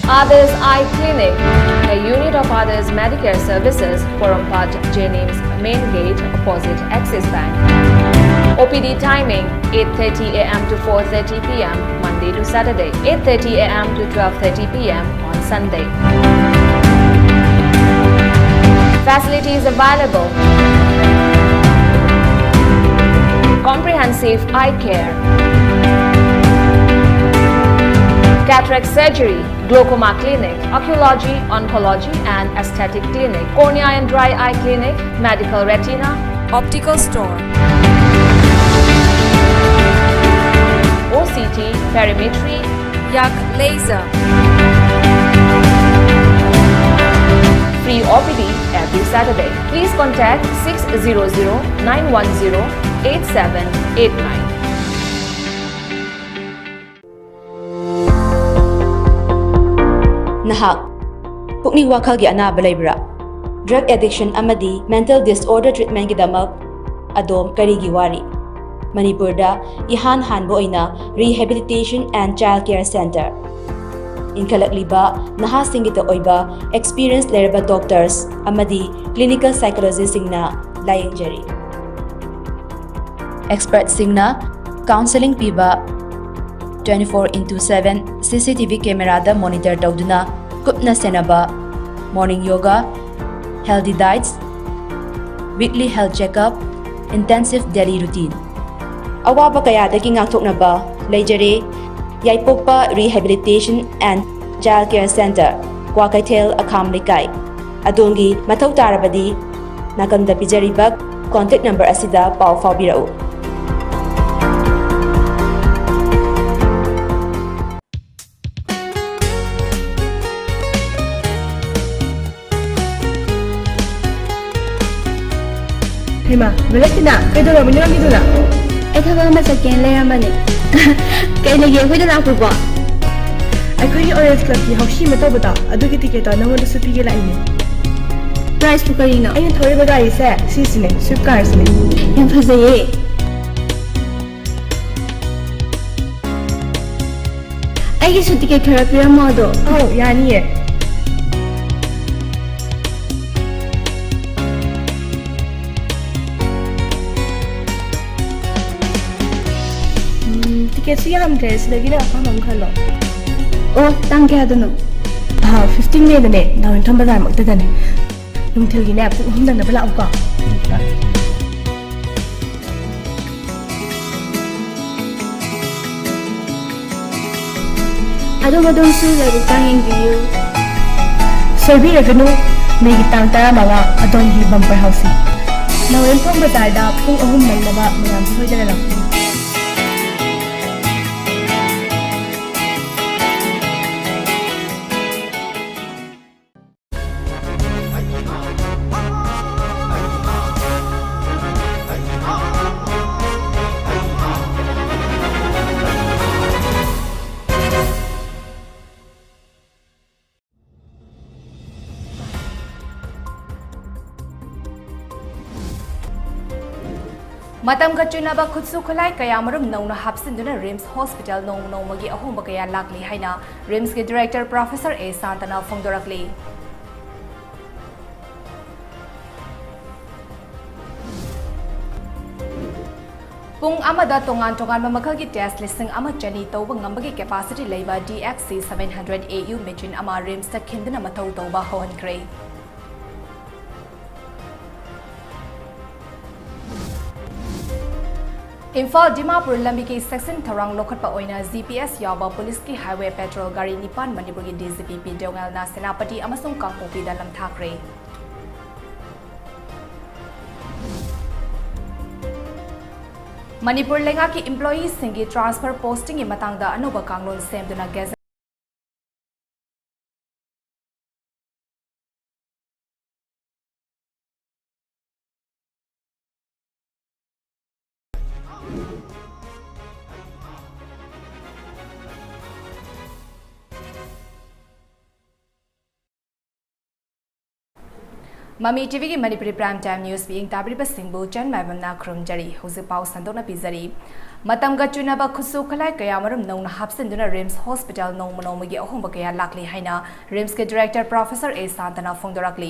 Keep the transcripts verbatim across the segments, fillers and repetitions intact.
Others Eye Clinic, a unit of Others Medicare Services, Porompat, Jennings Main Gate, opposite Axis Bank. O P D timing, eight thirty a m to four thirty p m, Monday to Saturday, eight thirty a m to twelve thirty p m on Sunday. Facilities available: comprehensive eye care, cataract surgery, glaucoma clinic, oncology, oncology and aesthetic clinic, cornea and dry eye clinic, medical retina, optical store, O C T, perimetry, yak laser. Free O P D every Saturday. Please contact six zero zero nine one zero eight seven eight nine. ꯅꯍꯥꯛ ꯄꯨꯛꯅꯤꯡ ꯋꯥꯈꯜꯒꯤ ꯑꯅꯥꯕ ꯂꯩꯕ꯭ꯔꯥ? Drug addiction ꯑꯃꯗꯤ mental disorder treatmentꯒꯤꯗꯃꯛ ꯑꯗꯣꯝ ꯀꯔꯤꯒꯤ ꯋꯥꯔꯤ? ꯃꯅꯤꯄꯨꯔꯗ ꯏꯍꯥꯟ ꯍꯥꯟꯕ ꯑꯣꯏꯅ Rehabilitation and Child Care Center, ꯏꯟꯈꯠꯂꯛꯂꯤꯕ ꯅꯍꯥꯁꯤꯡꯒꯤꯗ ꯑꯣꯏꯕ experience ꯂꯩꯔꯕ doctors ꯑꯃꯗꯤ clinical psychologistꯁꯤꯡꯅ ꯂꯥꯌꯦꯡꯖꯔꯤ꯫ Expertꯁꯤꯡꯅ counselling ꯄꯤꯕ, twenty four into seven C C T V cameraꯗ monitor ꯇꯧꯗꯨꯅ ꯀꯨꯞꯅ ꯁꯦꯟꯅꯕ, morning yoga, healthy diets, weekly health checkup, intensive daily routine꯫ ꯑꯋꯥꯕ ꯀꯌꯥꯗꯒꯤ ꯉꯥꯛꯊꯣꯛꯅꯕ ꯂꯩꯖꯔꯦ ꯌꯥꯏꯄꯣꯛꯄ Rehabilitation and Child Care Center, Kwakeithel, ꯑꯈꯥꯝ ꯂꯩꯀꯥꯏ꯫ ꯑꯗꯣꯝꯒꯤ ꯃꯊꯧ ꯇꯥꯔꯕꯗꯤ ꯅꯥꯀꯟꯗ ꯄꯤꯖꯔꯤꯕ contact number ꯑꯁꯤꯗ ꯄꯥꯎ ꯐꯥꯎꯕꯤꯔꯛꯎ꯫ ꯍꯩꯃꯥ, ꯕꯂꯦꯇꯤꯅꯥ, ꯀꯩꯗꯧꯔꯝꯃꯤꯅꯣ ꯅꯪꯒꯤꯗꯨꯅ? ꯑꯩ ꯊꯕꯛ ꯑꯃ ꯆꯠꯀꯦꯅ ꯂꯩꯔꯝꯕꯅꯦ꯫ ꯀꯩ ꯂꯩꯒꯦ, ꯑꯩꯈꯣꯏꯗ ꯂꯥꯛꯄꯕꯣ? ꯑꯩꯈꯣꯏꯒꯤ Orange Clubꯀꯤ ꯍꯧꯁꯤ ꯑꯃ ꯇꯧꯕꯗꯣ, ꯑꯗꯨꯒꯤ ticketꯇꯣ ꯅꯪꯉꯣꯟꯗꯁꯨ ꯄꯤꯒꯦ ꯂꯥꯛꯏꯅꯦ꯫ Prizeꯄꯨ ꯀꯔꯤꯅꯣ? ꯑꯩꯅ ꯊꯧꯔꯤꯕ ꯒꯥꯔꯤꯁꯦ ꯁꯤꯁꯤꯅꯦ, Swift carꯁꯤꯅꯦ꯫ ꯌꯥꯝ ꯐꯖꯩꯌꯦ꯫ ꯑꯩꯒꯤꯁꯨ ꯇꯤꯀꯦꯠ ꯈꯔ ꯄꯤꯔꯝꯃꯣ ꯑꯗꯣ꯫ ꯑꯧ, ꯌꯥꯅꯤꯌꯦ꯫ ꯎꯝ, ꯇꯤꯀꯦꯠꯁꯨ ꯌꯥꯝꯗ꯭ꯔꯦ, ꯁꯤꯗꯒꯤ ꯅꯪ ꯑꯄꯥꯝꯕ ꯑꯃ ꯈꯜꯂꯣ꯫ ꯑꯣ, ꯇꯥꯡ ꯀꯌꯥꯗꯅꯣ? ꯐꯤꯐꯇꯤꯟ ꯃꯦꯗꯅꯦ, ꯗꯥꯎꯟ ꯇꯥꯎꯟ ꯕꯖꯥꯔꯃꯛꯇꯗꯅꯦ꯫ ꯅꯨꯡꯊꯤꯜꯒꯤꯅꯦ, ꯄꯨꯡ ꯑꯍꯨꯝ ꯅꯪꯅꯕ ꯂꯥꯛꯎꯀꯣ꯫ ꯑꯗꯣꯝ ꯑꯗꯣꯝꯁꯨ ꯂꯥꯏꯕꯛ ꯇꯥꯡ ꯌꯦꯡꯕꯤꯌꯨ꯫ ꯁꯣꯏꯕꯤꯔꯒꯅꯨ, ꯃꯦꯒꯤ ꯇꯥꯡ ꯇꯔꯥꯃꯉꯥ ꯑꯗꯣꯝꯒꯤ ꯕꯝꯄꯔ ꯍꯥꯎꯁꯤ꯫ ꯅꯥꯎꯔꯦꯝꯊꯣꯡ ꯕꯖꯥꯔꯗ ꯄꯨꯡ ꯑꯍꯨꯝ ꯅꯪꯅꯕ ꯃꯌꯥꯝ ꯁꯣꯏꯗꯅ ꯂꯥꯛꯄꯤꯌꯨ꯫ ꯃꯇꯝꯒ ꯆꯨꯅꯕ ꯈꯨꯠꯁꯨ ꯈꯨꯠꯂꯥꯏ ꯀꯌꯥꯃꯔꯨꯝ ꯅꯧꯅ ꯍꯥꯞꯆꯤꯟꯗꯨꯅ ꯔꯤꯝꯁ ꯍꯣꯁꯄꯤꯇꯥꯜ ꯅꯣꯡꯃ ꯅꯣꯡꯃꯒꯤ ꯑꯍꯣꯡꯕ ꯀꯌꯥ ꯂꯥꯛꯂꯤ ꯍꯥꯏꯅ ꯔꯤꯝꯁꯀꯤ ꯗꯤꯔꯦꯛꯇꯔ ꯄ꯭ꯔꯣꯐꯦꯁꯔ ꯑꯦ ꯁꯥꯟꯇꯅ ꯐꯣꯡꯗꯣꯔꯛꯂꯤ꯫ ꯄꯨꯡ ꯑꯃꯗ ꯇꯣꯉꯥꯟ ꯇꯣꯉꯥꯟꯕ ꯃꯈꯜꯒꯤ ꯇꯦꯁ ꯂꯤꯁꯤꯡ ꯑꯃ ꯆꯅꯤ ꯇꯧꯕ ꯉꯝꯕꯒꯤ ꯀꯦꯄꯥꯁꯤꯇꯤ ꯂꯩꯕ ꯗꯤ ꯑꯦꯛꯁ ꯁꯤ ꯁꯚꯦꯟ ꯍꯟꯗ꯭ꯔꯦꯠ ꯑꯦ ꯌꯨ ꯃꯦꯆꯤꯟ ꯑꯃ ꯔꯤꯝꯁꯇ ꯈꯤꯟꯗꯨꯅ ꯃꯊꯧ ꯇꯧꯕ ꯍꯧꯍꯟꯈ꯭ꯔꯦ꯫ ꯏꯝꯐꯥꯜ ꯗꯤꯃꯥꯄꯨꯔ ꯂꯝꯕꯤꯒꯤ ꯆꯦꯛꯁꯤꯟ ꯊꯧꯔꯥꯡ ꯂꯧꯈꯠꯄ ꯑꯣꯏꯅ ꯖꯤ ꯄꯤ ꯑꯦꯁ ꯌꯥꯎꯕ ꯄꯨꯂꯤꯁꯀꯤ ꯍꯥꯏꯋꯦ ꯄꯦꯇ꯭ꯔꯣꯜ ꯒꯥꯔꯤ ꯅꯤꯄꯥꯟ ꯃꯅꯤꯄꯨꯔꯒꯤ ꯗꯤ ꯖꯤ ꯄꯤ ꯄꯤ ꯗꯣꯉꯦꯜꯅ ꯁꯦꯅꯥꯄꯇꯤ ꯑꯃꯁꯨꯡ ꯀꯥꯡꯄꯣꯛꯄꯤꯗ ꯂꯝꯊꯥꯈ꯭ꯔꯦ꯫ ꯃꯅꯤꯄꯨꯔ ꯂꯩꯉꯥꯛꯀꯤ ꯏꯝꯄ꯭ꯂꯣꯌꯤꯁꯤꯡꯒꯤ ꯇ꯭ꯔꯥꯟꯁꯐꯔ ꯄꯣꯁꯇꯤꯡꯒꯤ ꯃꯇꯥꯡꯗ ꯑꯅꯧꯕ ꯀꯥꯡꯂꯣꯟ ꯁꯦꯝꯗꯨꯅ ꯒꯦꯖꯦꯠ ꯃꯃꯤ ꯇꯤ ꯚꯤꯒꯤ ꯃꯅꯤꯄꯨꯔꯤ Prime Time News ꯃꯤꯠꯌꯦꯡ ꯇꯥꯕꯤꯔꯤꯕꯁꯤꯡꯕꯨ ꯆꯟ ꯃꯥꯏꯕꯝꯅ ꯈꯨꯔꯨꯝꯖꯔꯤ꯫ ꯍꯧꯖꯤꯛ ꯄꯥꯎ ꯁꯟꯗꯣꯛꯅ ꯄꯤꯖꯔꯤ꯫ ꯃꯇꯝꯒ ꯆꯨꯅꯕ ꯈꯨꯠꯁꯨ ꯈꯨꯠꯂꯥꯏ ꯀꯌꯥꯃꯔꯨꯝ ꯅꯧꯅ ꯍꯥꯞꯆꯤꯟꯗꯨꯅ RIMS Hospital ꯅꯣꯡꯃ ꯅꯣꯡꯃꯒꯤ ꯑꯍꯣꯡꯕ ꯀꯌꯥ ꯂꯥꯛꯂꯤ ꯍꯥꯏꯅ RIMSꯀꯤ Director Professor A ꯁꯥꯟꯇꯅ ꯐꯣꯡꯗꯣꯔꯛꯂꯤ꯫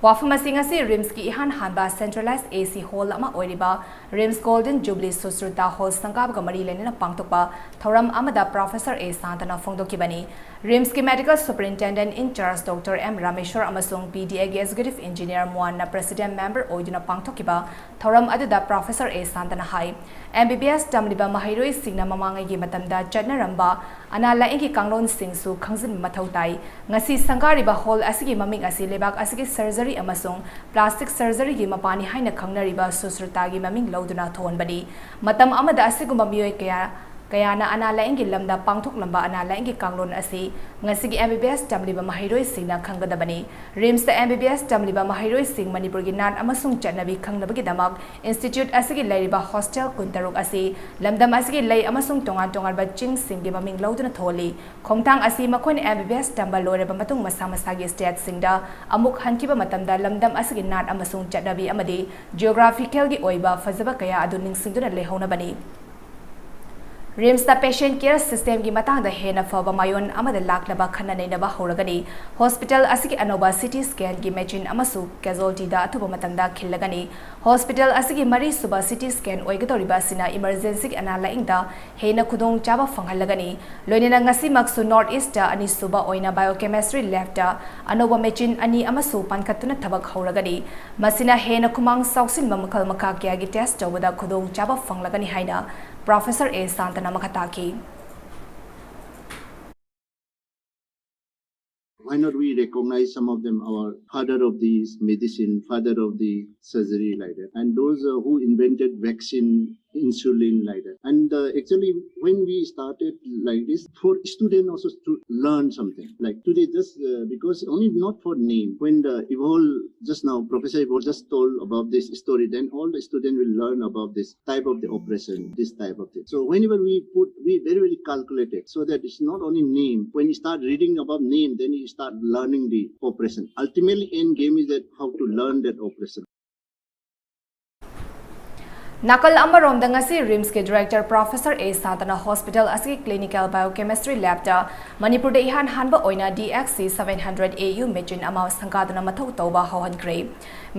ꯋꯥꯐꯝ ꯑꯁꯤ ꯉꯁꯤ RIMSꯀꯤ ꯏꯍꯥꯟ ꯍꯥꯟꯕ Centralized AC Hall ꯑꯃ ꯑꯣꯏꯔꯤꯕ RIMS Golden Jubilee Sushrita Hall ꯁꯪꯒꯥꯕꯒ ꯃꯔꯤ ꯂꯩꯅꯅ ꯄꯥꯡꯊꯣꯛꯄ ꯊꯧꯔꯝ ꯑꯃꯗ Professor A ꯁꯥꯟꯇꯅ ꯐꯣꯡꯗꯣꯛꯈꯤꯕꯅꯤ꯫ RIMSꯀꯤ Medical Superintendent in Charge Doctor M ꯔꯥꯃꯦꯁ꯭ꯋꯔ ꯑꯃꯁꯨꯡ PDAꯒꯤ Executive Engineer ꯃꯣꯍꯟꯅ President Member ꯑꯣꯏꯗꯨꯅ ꯄꯥꯡꯊꯣꯛꯈꯤꯕ ꯊꯧꯔꯝ ꯑꯗꯨꯗ Professor A ꯁꯥꯟꯇꯅ ꯍꯥꯏ, MBBS ꯇꯝꯂꯤꯕ ꯃꯍꯩꯔꯣꯏꯁꯤꯡꯅ ꯃꯃꯥꯡꯉꯩꯒꯤ ꯃꯇꯝꯗ ꯆꯠꯅꯔꯝꯕ ꯑꯅꯥ ꯂꯥꯏꯌꯦꯡꯒꯤ ꯀꯥꯡꯂꯣꯟꯁꯤꯡꯁꯨ ꯈꯪꯖꯤꯟꯕ ꯃꯊꯧ ꯇꯥꯏ꯫ ꯉꯁꯤ ꯁꯪꯒꯥꯔꯤꯕ hall ꯑꯁꯤꯒꯤ ꯃꯃꯤꯡ ꯑꯁꯤ ꯂꯩꯕꯥꯛ ꯑꯁꯤꯒꯤ surgery ꯑꯃꯁꯨꯡ plastic surgeryꯒꯤ ꯃꯄꯥꯅꯤ ꯍꯥꯏꯅ ꯈꯪꯅꯔꯤꯕ ꯁꯨꯁ꯭ꯔꯨꯇꯥꯒꯤ ꯃꯃꯤꯡ ꯂꯧꯗꯨꯅ ꯊꯣꯟꯕꯅꯤ꯫ ꯃꯇꯝ ꯑꯃꯗ ꯑꯁꯤꯒꯨꯝꯕ ꯃꯤꯑꯣꯏ ꯀꯌꯥ ꯀꯌꯥꯅ ꯑꯅꯥ ꯂꯥꯏꯌꯦꯡꯒꯤ ꯂꯝꯗ ꯄꯥꯡꯊꯣꯛꯂꯝꯕ ꯑꯅꯥ ꯂꯥꯏꯌꯦꯡꯒꯤ ꯀꯥꯡꯂꯣꯟ ꯑꯁꯤ ꯉꯁꯤꯒꯤ MBBS ꯇꯝꯂꯤꯕ ꯃꯍꯩꯔꯣꯏꯁꯤꯡꯅ ꯈꯪꯒꯗꯕꯅꯤ꯫ RIMSꯇ MBBS ꯇꯝꯂꯤꯕ ꯃꯍꯩꯔꯣꯏꯁꯤꯡ ꯃꯅꯤꯄꯨꯔꯒꯤ ꯅꯥꯠ ꯑꯃꯁꯨꯡ ꯆꯠꯅꯕꯤ ꯈꯪꯅꯕꯒꯤꯗꯃꯛ institute ꯑꯁꯤꯒꯤ ꯂꯩꯔꯤꯕ hostel ꯀꯨꯟꯇꯔꯨꯛ ꯑꯁꯤ ꯂꯝꯗꯝ ꯑꯁꯤꯒꯤ ꯂꯩ ꯑꯃꯁꯨꯡ ꯇꯣꯉꯥꯟ ꯇꯣꯉꯥꯟꯕ ꯆꯤꯡꯁꯤꯡꯒꯤ ꯃꯃꯤꯡ ꯂꯧꯗꯨꯅ ꯊꯣꯜꯂꯤ꯫ ꯈꯣꯡꯊꯥꯡ ꯑꯁꯤ ꯃꯈꯣꯏꯅ MBBS ꯇꯝꯕ ꯂꯣꯏꯔꯕ ꯃꯇꯨꯡ ꯃꯁꯥ ꯃꯁꯥꯒꯤ stateꯁꯤꯡꯗ ꯑꯃꯨꯛ ꯍꯟꯈꯤꯕ ꯃꯇꯝꯗ ꯂꯝꯗꯝ ꯑꯁꯤꯒꯤ ꯅꯥꯠ ꯑꯃꯁꯨꯡ ꯆꯠꯅꯕꯤ ꯑꯃꯗꯤ geographicalꯒꯤ ꯑꯣꯏꯕ ꯐꯖꯕ ꯀꯌꯥ ꯑꯗꯨ ꯅꯤꯡꯁꯤꯡꯗꯨꯅ ꯂꯩꯍꯧꯅꯕꯅꯤ꯫ RIMSꯇ patient care systemꯒꯤ ꯃꯇꯥꯡꯗ ꯍꯦꯟꯅ ꯐꯕ ꯃꯥꯏꯑꯣꯟ ꯑꯃꯗ ꯂꯥꯛꯅꯕ ꯈꯟꯅ ꯅꯩꯅꯕ ꯍꯧꯔꯒꯅꯤ꯫ Hospital ꯑꯁꯤꯒꯤ ꯑꯅꯧꯕ CT scanꯒꯤ machine ꯑꯃꯁꯨ casualtyꯗ ꯑꯊꯨꯕ ꯃꯇꯝꯗ ꯈꯤꯜꯂꯒꯅꯤ꯫ Hospital ꯑꯁꯤꯒꯤ ꯃꯔꯤꯁꯨꯕ CT scan ꯑꯣꯏꯒꯗꯧꯔꯤꯕ ꯑꯁꯤꯅ emergencyꯒꯤ ꯑꯅꯥ ꯂꯥꯏꯌꯦꯡꯗ ꯍꯦꯟꯅ ꯈꯨꯗꯣꯡꯆꯥꯕ ꯐꯪꯍꯜꯂꯒꯅꯤ꯫ ꯂꯣꯏꯅꯅ ꯉꯁꯤꯃꯛꯁꯨ North Eastꯇ ꯑꯅꯤꯁꯨꯕ ꯑꯣꯏꯅ biochemistry labꯇ ꯑꯅꯧꯕ machine ꯑꯅꯤ ꯑꯃꯁꯨ ꯄꯥꯟꯈꯠꯇꯨꯅ ꯊꯕꯛ ꯍꯧꯔꯒꯅꯤ꯫ ꯃꯁꯤꯅ ꯍꯦꯟꯅ ꯈꯨꯃꯥꯡ ꯆꯥꯎꯁꯤꯟꯕ ꯃꯈꯜ ꯃꯈꯥ ꯀꯌꯥꯒꯤ test ꯇꯧꯕꯗ ꯈꯨꯗꯣꯡꯆꯥꯕ ꯐꯪꯂꯒꯅꯤ ꯍꯥꯏꯅ Professor A ꯁꯥꯟꯇꯅ ꯃꯈꯥ ꯇꯥꯈꯤ꯫ Why not we recognize some of them, our father of the medicine, father of the surgery, like that, and those uh, who invented vaccine, insulin, like that. And uh, actually, when we started like this, for student also to learn something. Like today, just uh, because only not for name. When the Evolve just now, Professor Evolve just told about this story, then all the student will learn about this type of the operation, this type of thing. So whenever we put, we very, very calculated so that it's not only name. When you start reading about name, then you start learning the operation. Ultimately, end game is that how to learn that operation. ꯅꯥꯀꯜ ꯑꯃꯔꯣꯝꯗ, ꯉꯁꯤ ꯔꯤꯝꯁꯀꯤ director professor ꯑꯦ ꯁꯥꯟꯇꯅ hospital ꯑꯁꯤꯒꯤ clinical biochemistry ꯂꯦꯕꯇ ꯃꯅꯤꯄꯨꯔꯗ ꯏꯍꯥꯟ ꯍꯥꯟꯕ ꯑꯣꯏꯅ ꯗꯤ X ꯁꯤ seven hundred ꯑꯦ U machine ꯑꯃ ꯁꯪꯒꯥꯗꯨꯅ ꯃꯊꯧ ꯇꯧꯕ ꯍꯧꯍꯟꯈ꯭ꯔꯦ꯫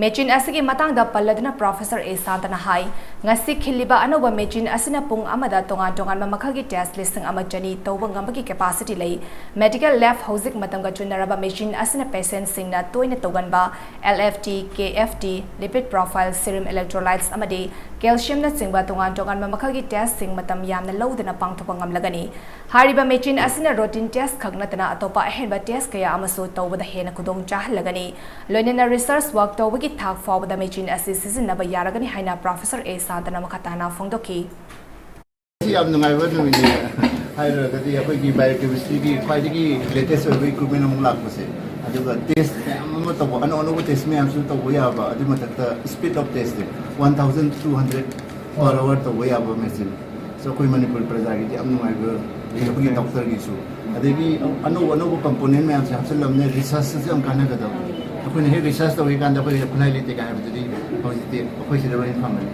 ꯃꯦꯆꯤꯟ ꯑꯁꯤꯒꯤ ꯃꯇꯥꯡꯗ ꯄꯜꯂꯗꯨꯅ ꯄ꯭ꯔꯣꯐꯦꯁꯔ ꯑꯦ ꯁꯥꯟꯇꯅ ꯍꯥꯏ, ꯉꯁꯤ ꯈꯤꯜꯂꯤꯕ ꯑꯅꯧꯕ ꯃꯦꯆꯤꯟ ꯑꯁꯤꯅ ꯄꯨꯡ ꯑꯃꯗ ꯇꯣꯉꯥꯟ ꯇꯣꯉꯥꯟꯕ ꯃꯈꯜꯒꯤ ꯇꯦꯁ ꯂꯤꯁꯤꯡ ꯑꯃ ꯆꯅꯤ ꯇꯧꯕ ꯉꯝꯕꯒꯤ ꯀꯦꯄꯥꯁꯤꯇꯤ ꯂꯩ꯫ ꯃꯦꯗꯤꯀꯦꯜ ꯂꯦꯕ ꯍꯧꯖꯤꯛ ꯃꯇꯝꯒ ꯆꯨꯅꯔꯕ ꯃꯦꯆꯤꯟ ꯑꯁꯤꯅ ꯄꯦꯁꯦꯟꯁꯤꯡꯅ ꯇꯣꯏꯅ ꯇꯧꯒꯟꯕ ꯑꯦꯜ ꯑꯦꯐ ꯇꯤ, ꯀꯦ F T, lipid profile, serum ꯏꯂꯦꯛꯇ꯭ꯔꯣꯂꯥꯏꯠꯁ ꯑꯃꯗꯤ ꯀꯦꯜꯁꯤꯌꯝꯅꯆꯤꯡꯕ ꯇꯣꯉꯥꯟ ꯇꯣꯉꯥꯟꯕ ꯃꯈꯜꯒꯤ ꯇꯦꯁꯁꯤꯡ ꯃꯇꯝ ꯌꯥꯝꯅ ꯂꯧꯗꯅ ꯄꯥꯡꯊꯣꯛꯄ ꯉꯝꯂꯒꯅꯤ꯫ ꯍꯥꯏꯔꯤꯕ ꯃꯦꯆꯤꯟ ꯑꯁꯤꯅ ꯔꯣꯇꯤꯟ ꯇꯦꯁ ꯈꯛ ꯅꯠꯇꯅ ꯑꯇꯣꯞꯄ ꯑꯍꯦꯟꯕ ꯇꯦꯁ ꯀꯌꯥ ꯑꯃꯁꯨ ꯇꯧꯕꯗ ꯍꯦꯟꯅ ꯈꯨꯗꯣꯡ ꯆꯥꯍꯜꯂꯒꯅꯤ꯫ ꯂꯣꯏꯅꯅ ꯔꯤꯁꯔꯆ ꯋꯥꯔꯛ ꯇꯧꯕꯒꯤ ꯊꯥꯛ ꯐꯥꯎꯕꯗ ꯃꯦꯆꯤꯟ ꯑꯁꯤ ꯁꯤꯖꯤꯟꯅꯕ ꯌꯥꯔꯒꯅꯤ ꯍꯥꯏꯅ ꯄ꯭ꯔꯣꯐꯦꯁꯔ ꯑꯦ ꯁꯥꯟꯇꯅ ꯃꯈꯥ ꯇꯥꯅ ꯐꯣꯡꯗꯣꯛꯈꯤ꯫ ꯁꯤ ꯌꯥꯝ ꯅꯨꯡꯉꯥꯏꯕ ꯅꯨꯃꯤꯠꯅꯤ꯫ ꯍꯥꯏꯔꯨꯔꯒꯗꯤ ꯑꯩꯈꯣꯏꯒꯤ ꯕꯥꯏꯑꯣꯀꯦꯃꯤꯁꯇ꯭ꯔꯤꯒꯤ ꯈ꯭ꯋꯥꯏꯗꯒꯤ ꯂꯦꯇꯦꯁ ꯑꯣꯏꯕ ꯏꯀ꯭ꯋꯤꯞꯃꯦꯟ ꯑꯃꯨꯛ ꯂꯥꯛꯄꯁꯦ, ꯑꯗꯨꯒ ꯇꯦꯁ ꯃꯌꯥꯝ ꯑꯃ ꯇꯧꯕ, ꯑꯅꯧ ꯑꯅꯧꯕ ꯇꯦꯁ ꯃꯌꯥꯝꯁꯨ ꯇꯧꯕ ꯌꯥꯕ, ꯑꯗꯨ ꯃꯊꯛꯇ speed of testing one thousand two hundred per hour ꯇꯧꯕ ꯌꯥꯕ ꯃꯦꯆꯤꯟ꯫ ꯁꯣ ꯑꯩꯈꯣꯏ ꯃꯅꯤꯄꯨꯔ ꯄ꯭ꯔꯖꯥꯒꯤꯗꯤ ꯌꯥꯝ ꯅꯨꯡꯉꯥꯏꯕ, ꯑꯩꯈꯣꯏꯒꯤ ꯗꯣꯛꯇꯔꯒꯤꯁꯨ꯫ ꯑꯗꯒꯤ ꯑꯅꯧ ꯑꯅꯧꯕ ꯀꯝꯄꯣꯅꯦꯟ ꯃꯌꯥꯝꯁꯦ ꯍꯥꯞꯆꯤꯜꯂꯕꯅꯤꯅ ꯔꯤꯁꯔꯆꯇꯁꯨ ꯌꯥꯝ ꯀꯥꯟꯅꯒꯗꯕ꯫ ꯑꯩꯈꯣꯏꯅ ꯍꯦꯛ ꯔꯤꯁꯔꯆ ꯇꯧꯔꯤꯀꯥꯟꯗ ꯑꯩꯈꯣꯏ ꯈꯨꯠꯂꯥꯏ ꯂꯩꯇꯦ ꯀꯥꯏ ꯍꯥꯏꯕꯗꯨꯗꯤ ꯍꯧꯖꯤꯛꯇꯤ ꯑꯩꯈꯣꯏ ꯁꯤꯗ ꯂꯣꯏꯅ ꯐꯪꯒꯅꯤ꯫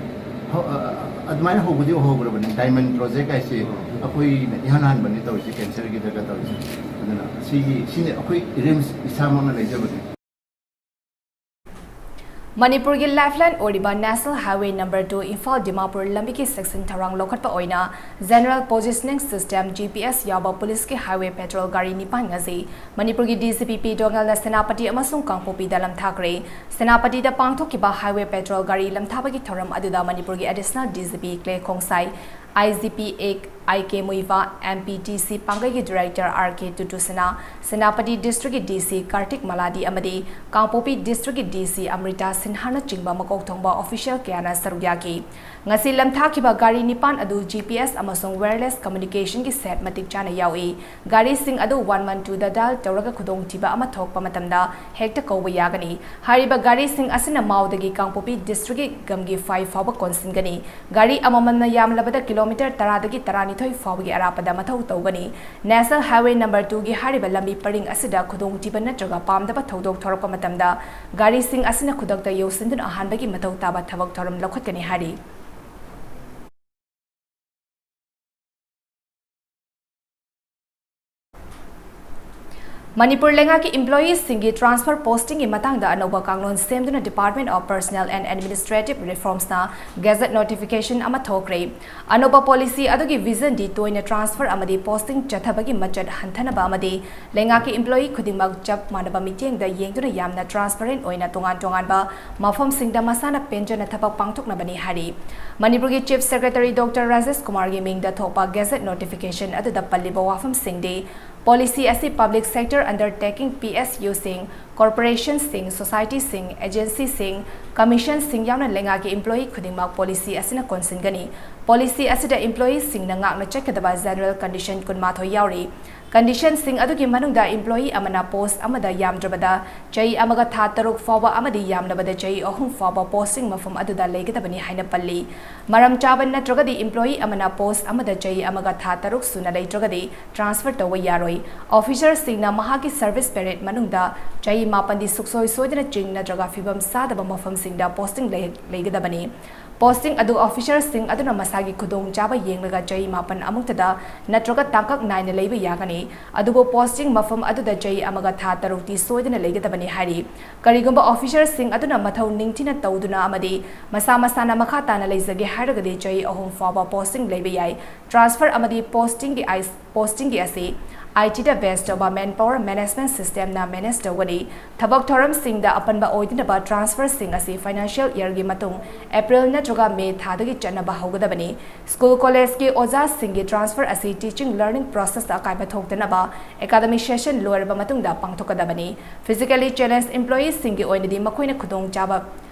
ꯍꯧ-, ꯑ-, ꯑ-, ꯑꯗꯨꯃꯥꯏꯅ ꯍꯧꯕꯗꯤ ꯍꯧꯈ꯭ꯔꯕꯅꯤ꯫ ꯗꯥꯏꯃꯟ ꯄ꯭ꯔꯣꯖꯦꯛ ꯍꯥꯏꯁꯤ ꯑꯩꯈꯣꯏꯅ ꯏꯍꯥꯟ ꯍꯥꯟꯕꯅꯤ ꯇꯧꯔꯤꯁꯦ ꯀꯦꯟꯁꯔꯒꯤꯗꯒ ꯇꯧꯔꯤꯁꯦ꯫ ꯑꯗꯨꯅ ꯁꯤꯒꯤ, ꯁꯤꯅꯤ ꯑꯩꯈꯣꯏ ꯔꯤꯝꯁ ꯏꯁꯥꯃꯛꯅ ꯂꯩꯖꯕꯅꯤ꯫ ꯃꯅꯤꯄꯨꯔꯒꯤ ꯂꯥꯏꯐꯂꯥꯏꯟ ꯑꯣꯏꯔꯤꯕ national highway number two Imphal Dimapur ꯂꯝꯕꯤꯒꯤ ꯆꯦꯛꯁꯤꯟ ꯊꯧꯔꯥꯡ ꯂꯧꯈꯠꯄ ꯑꯣꯏꯅ General Positioning System, G P S, ꯌꯥꯎꯕ ꯄꯨꯂꯤꯁꯀꯤ ꯍꯥꯏꯋꯦ ꯄꯦꯇ꯭ꯔꯣꯜ ꯒꯥꯔꯤ ꯅꯤꯄꯥꯟ ꯉꯁꯤ ꯃꯅꯤꯄꯨꯔꯒꯤ ꯗꯤ ꯖꯤ ꯄꯤ ꯄꯤ ꯗꯣꯉꯦꯜꯅ ꯁꯦꯅꯥꯄꯇꯤ ꯑꯃꯁꯨꯡ ꯀꯥꯡꯄꯣꯛꯄꯤꯗ ꯂꯝꯊꯥꯈ꯭ꯔꯦ꯫ ꯁꯦꯅꯥꯄꯇꯤꯗ ꯄꯥꯡꯊꯣꯛꯈꯤꯕ ꯍꯥꯏꯋꯦ ꯄꯦꯇ꯭ꯔꯣꯜ ꯒꯥꯔꯤ ꯂꯝꯊꯥꯕꯒꯤ ꯊꯧꯔꯝ ꯑꯗꯨꯗ ꯃꯅꯤꯄꯨꯔꯒꯤ additional D G P Clay Khongsai, I G P A I K Muivah, M P T C ꯄꯥꯡꯒꯩꯒꯤ ꯗꯤꯔꯦꯛꯇꯔ ꯑꯥꯔ ꯀꯦ ꯇꯨꯇꯨꯁꯅꯥ, ꯁꯦꯅꯥꯄꯇꯤ ꯗꯤꯁꯇ꯭ꯔꯤꯛꯀꯤ ꯗꯤ ꯁꯤ ꯀꯥꯔꯇꯤꯛ ꯃꯂꯥꯗꯤ ꯑꯃꯗꯤ ꯀꯥꯡꯄꯣꯛꯄꯤ ꯗꯤꯁꯇ꯭ꯔꯤꯛꯀꯤ ꯗꯤ ꯁꯤ ꯑꯃ꯭ꯔꯤꯇꯥ ꯁꯤꯟꯍꯥꯅꯆꯤꯡꯕ ꯃꯀꯣꯛ ꯊꯣꯡꯕ ꯑꯣꯐꯤꯁꯤꯌꯦꯜ ꯀꯌꯥꯅ ꯁꯔꯨꯛ ꯌꯥꯈꯤ꯫ ꯉꯁꯤ ꯂꯝꯊꯥꯈꯤꯕ ꯒꯥꯔꯤ ꯅꯤꯄꯥꯟ ꯑꯗꯨ ꯖꯤ ꯄꯤ ꯑꯦꯁ ꯑꯃꯁꯨꯡ ꯋꯥꯌꯔꯂꯦꯁ ꯀꯝꯃ꯭ꯌꯨꯅꯤꯀꯦꯁꯟꯒꯤ ꯁꯦꯠ ꯃꯇꯤꯛ ꯆꯥꯅ ꯌꯥꯎꯏ꯫ ꯒꯥꯔꯤꯁꯤꯡ ꯑꯗꯨ ꯋꯥꯟ ꯋꯥꯟ ꯇꯨꯗ ꯗꯥꯏꯜ ꯇꯧꯔꯒ ꯈꯨꯗꯣꯡꯊꯤꯕ ꯑꯃ ꯊꯣꯛꯄ ꯃꯇꯝꯗ ꯍꯦꯛꯇ ꯀꯧꯕ ꯌꯥꯒꯅꯤ꯫ ꯍꯥꯏꯔꯤꯕ ꯒꯥꯔꯤꯁꯤꯡ ꯑꯁꯤꯅ ꯃꯥꯎꯗꯒꯤ ꯀꯥꯡꯄꯣꯛꯄꯤ ꯗꯤꯁꯇ꯭ꯔꯤꯛꯀꯤ ꯒꯝꯒꯤ ꯐꯥꯏ ꯐꯥꯎꯕ ꯀꯣꯟꯁꯤꯟꯒꯅꯤ꯫ ꯒꯥꯔꯤ ꯑꯃꯃꯝꯅ ꯌꯥꯝꯂꯕꯗ ꯀꯤꯂꯣꯃꯤꯇꯔ ꯇꯔꯥꯗꯒꯤ ꯇꯔꯥꯅꯤꯊꯣꯏ ꯐꯥꯎꯕꯒꯤ ꯑꯔꯥꯞꯄꯗ ꯃꯊꯧ ꯇꯧꯒꯅꯤ꯫ ꯅꯦꯁꯅꯦꯜ ꯍꯥꯏꯋꯦ ꯅꯝꯕꯔ ꯇꯨꯒꯤ ꯍꯥꯏꯔꯤꯕ ꯂꯝꯕꯤ ꯄꯔꯤꯡ ꯑꯁꯤꯗ ꯈꯨꯗꯣꯡꯊꯤꯕ ꯅꯠꯇ꯭ꯔꯒ ꯄꯥꯝꯗꯕ ꯊꯧꯗꯣꯛ ꯊꯣꯔꯛꯄ ꯃꯇꯝꯗ ꯒꯥꯔꯤꯁꯤꯡ ꯑꯁꯤꯅ ꯈꯨꯗꯛꯇ ꯌꯧꯁꯤꯟꯗꯨꯅ ꯑꯍꯥꯟꯕꯒꯤ ꯃꯊꯧ ꯇꯥꯕ ꯊꯕꯛ ꯊꯧꯔꯝ ꯂꯧꯈꯠꯀꯅꯤ ꯍꯥꯏꯔꯤ꯫ ꯃꯅꯤꯄꯨꯔ ꯂꯩꯉꯥꯛꯀꯤ employeeꯁꯤꯡꯒꯤ transfer postingꯒꯤ ꯃꯇꯥꯡꯗ ꯑꯅꯧꯕ ꯀꯥꯡꯂꯣꯟ ꯁꯦꯝꯗꯨꯅ Department of Personnel and Administrative Reformsꯅ gazette notification ꯑꯃ ꯊꯣꯛꯈ꯭ꯔꯦ꯫ ꯑꯅꯧꯕ policy ꯑꯗꯨꯒꯤ visionꯗꯤ ꯇꯣꯏꯅ transfer ꯑꯃꯗꯤ posting ꯆꯠꯊꯕꯒꯤ ꯃꯆꯠ ꯍꯟꯊꯅꯕ ꯑꯃꯗꯤ ꯂꯩꯉꯥꯛꯀꯤ employee ꯈꯨꯗꯤꯡꯃꯛ ꯆꯞ ꯃꯥꯟꯅꯕ ꯃꯤꯠꯌꯦꯡꯗ ꯌꯦꯡꯗꯨꯅ ꯌꯥꯝꯅ transparent ꯑꯣꯏꯅ ꯇꯣꯉꯥꯟ ꯇꯣꯉꯥꯟꯕ ꯃꯐꯝꯁꯤꯡꯗ ꯃꯁꯥꯅ ꯄꯦꯟꯖꯅ ꯊꯕꯛ ꯄꯥꯡꯊꯣꯛꯅꯕꯅꯤ ꯍꯥꯏꯔꯤ꯫ ꯃꯅꯤꯄꯨꯔꯒꯤ Chief Secretary Doctor ꯔꯥꯖꯦꯁ ꯀꯨꯃꯥꯔꯒꯤ ꯃꯤꯡꯗ ꯊꯣꯛꯄ gazette notification ꯑꯗꯨꯗ ꯄꯜꯂꯤꯕ ꯋꯥꯐꯝꯁꯤꯡꯗꯤ, policy ꯑꯁꯤ public sector undertaking, PSUꯁꯤꯡ, corporationꯁꯤꯡ, societyꯁꯤꯡ, agencyꯁꯤꯡ, commissionꯁꯤꯡ ꯌꯥꯎꯅ ꯂꯩꯉꯥꯛꯀꯤ employee ꯈꯨꯗꯤꯡꯃꯛ policy ꯑꯁꯤꯅ ꯀꯣꯟꯁꯤꯟꯒꯅꯤ꯫ Policy ꯑꯁꯤꯗ employeeꯁꯤꯡꯅ ꯉꯥꯛꯅ ꯆꯠꯀꯗꯕ general condition ꯀꯨꯟꯃꯥꯊꯣꯏ ꯌꯥꯎꯔꯤ꯫ Conditionꯁꯤꯡ ꯑꯗꯨꯒꯤ ꯃꯅꯨꯡꯗ employee ꯑꯃꯅ post ꯑꯃꯗ ꯌꯥꯝꯗ꯭ꯔꯕꯗ ꯆꯍꯤ ꯑꯃꯒ ꯊꯥ ꯇꯔꯨꯛ ꯐꯥꯎꯕ ꯑꯃꯗꯤ ꯌꯥꯝꯂꯕꯗ ꯆꯍꯤ ꯑꯍꯨꯝ ꯐꯥꯎꯕ posting ꯃꯐꯝ ꯑꯗꯨꯗ ꯂꯩꯒꯗꯕꯅꯤ ꯍꯥꯏꯅ ꯄꯜꯂꯤ꯫ ꯃꯔꯝ ꯆꯥꯕ ꯅꯠꯇ꯭ꯔꯒꯗꯤ employee ꯑꯃꯅ post ꯑꯃꯗ ꯆꯍꯤ ꯑꯃꯒ ꯊꯥ ꯇꯔꯨꯛ ꯁꯨꯅ ꯂꯩꯇ꯭ꯔꯒꯗꯤ transfer ꯇꯧꯕ ꯌꯥꯔꯣꯏ꯫ Officerꯁꯤꯡꯅ ꯃꯍꯥꯛꯀꯤ service period ꯃꯅꯨꯡꯗ ꯆꯍꯤ ꯃꯥꯄꯟꯗꯤ ꯁꯨꯛꯁꯣꯏ ꯁꯣꯏꯗꯅ ꯆꯤꯡ ꯅꯠꯇ꯭ꯔꯒ ꯐꯤꯕꯝ ꯆꯥꯗꯕ ꯃꯐꯝꯁꯤꯡꯗ posting ꯂꯩ-, ꯂꯩꯒꯗꯕꯅꯤ꯫ Posting ꯑꯗꯨ officerꯁꯤꯡ ꯑꯗꯨꯅ ꯃꯁꯥꯒꯤ ꯈꯨꯗꯣꯡꯆꯥꯕ ꯌꯦꯡꯂꯒ ꯆꯍꯤ ꯃꯥꯄꯟ ꯑꯃꯨꯛꯇꯗ ꯅꯠꯇ꯭ꯔꯒ ꯇꯥꯡꯀꯛ ꯅꯥꯏꯅ ꯂꯩꯕ ꯌꯥꯒꯅꯤ꯫ ꯑꯗꯨꯕꯨ posting ꯃꯐꯝ ꯑꯗꯨꯗ ꯆꯍꯤ ꯑꯃꯒ ꯊꯥ ꯇꯔꯨꯛꯇꯤ ꯁꯣꯏꯗꯅ ꯂꯩꯒꯗꯕꯅꯤ ꯍꯥꯏꯔꯤ꯫ ꯀꯔꯤꯒꯨꯝꯕ officerꯁꯤꯡ ꯑꯗꯨꯅ ꯃꯊꯧ ꯅꯤꯡꯊꯤꯅ ꯇꯧꯗꯨꯅ ꯑꯃꯗꯤ ꯃꯁꯥ ꯃꯁꯥꯅ ꯃꯈꯥ ꯇꯥꯅ ꯂꯩꯖꯒꯦ ꯍꯥꯏꯔꯒꯗꯤ ꯆꯍꯤ ꯑꯍꯨꯝ ꯐꯥꯎꯕ posting ꯂꯩꯕ ꯌꯥꯏ꯫ Transfer ꯑꯃꯗꯤ postingꯒꯤ ꯑꯥꯏ-, postingꯒꯤ ꯑꯁꯤ ITꯗ base ꯇꯧꯕ manpower management systemꯅ manage ꯇꯧꯒꯅꯤ꯫ ꯊꯕꯛ ꯊꯧꯔꯝꯁꯤꯡꯗ ꯑꯄꯟꯕ ꯑꯣꯏꯗꯅꯕ transferꯁꯤꯡ ꯑꯁꯤ financial yearꯒꯤ ꯃꯇꯨꯡ April ꯅꯠꯇ꯭ꯔꯒ May ꯊꯥꯗꯒꯤ ꯆꯠꯅꯕ ꯍꯧꯒꯗꯕꯅꯤ꯫ School collegeꯀꯤ ꯑꯣꯖꯥꯁꯤꯡꯒꯤ transfer ꯑꯁꯤ teaching learning processꯇ ꯑꯀꯥꯏꯕ ꯊꯣꯛꯇꯅꯕ academic session ꯂꯣꯏꯔꯕ ꯃꯇꯨꯡꯗ ꯄꯥꯡꯊꯣꯛꯀꯗꯕꯅꯤ꯫ Physically challenged employeeꯁꯤꯡꯒꯤ ꯑꯣꯏꯅꯗꯤ ꯃꯈꯣꯏꯅ ꯈꯨꯗꯣꯡꯆꯥꯕ,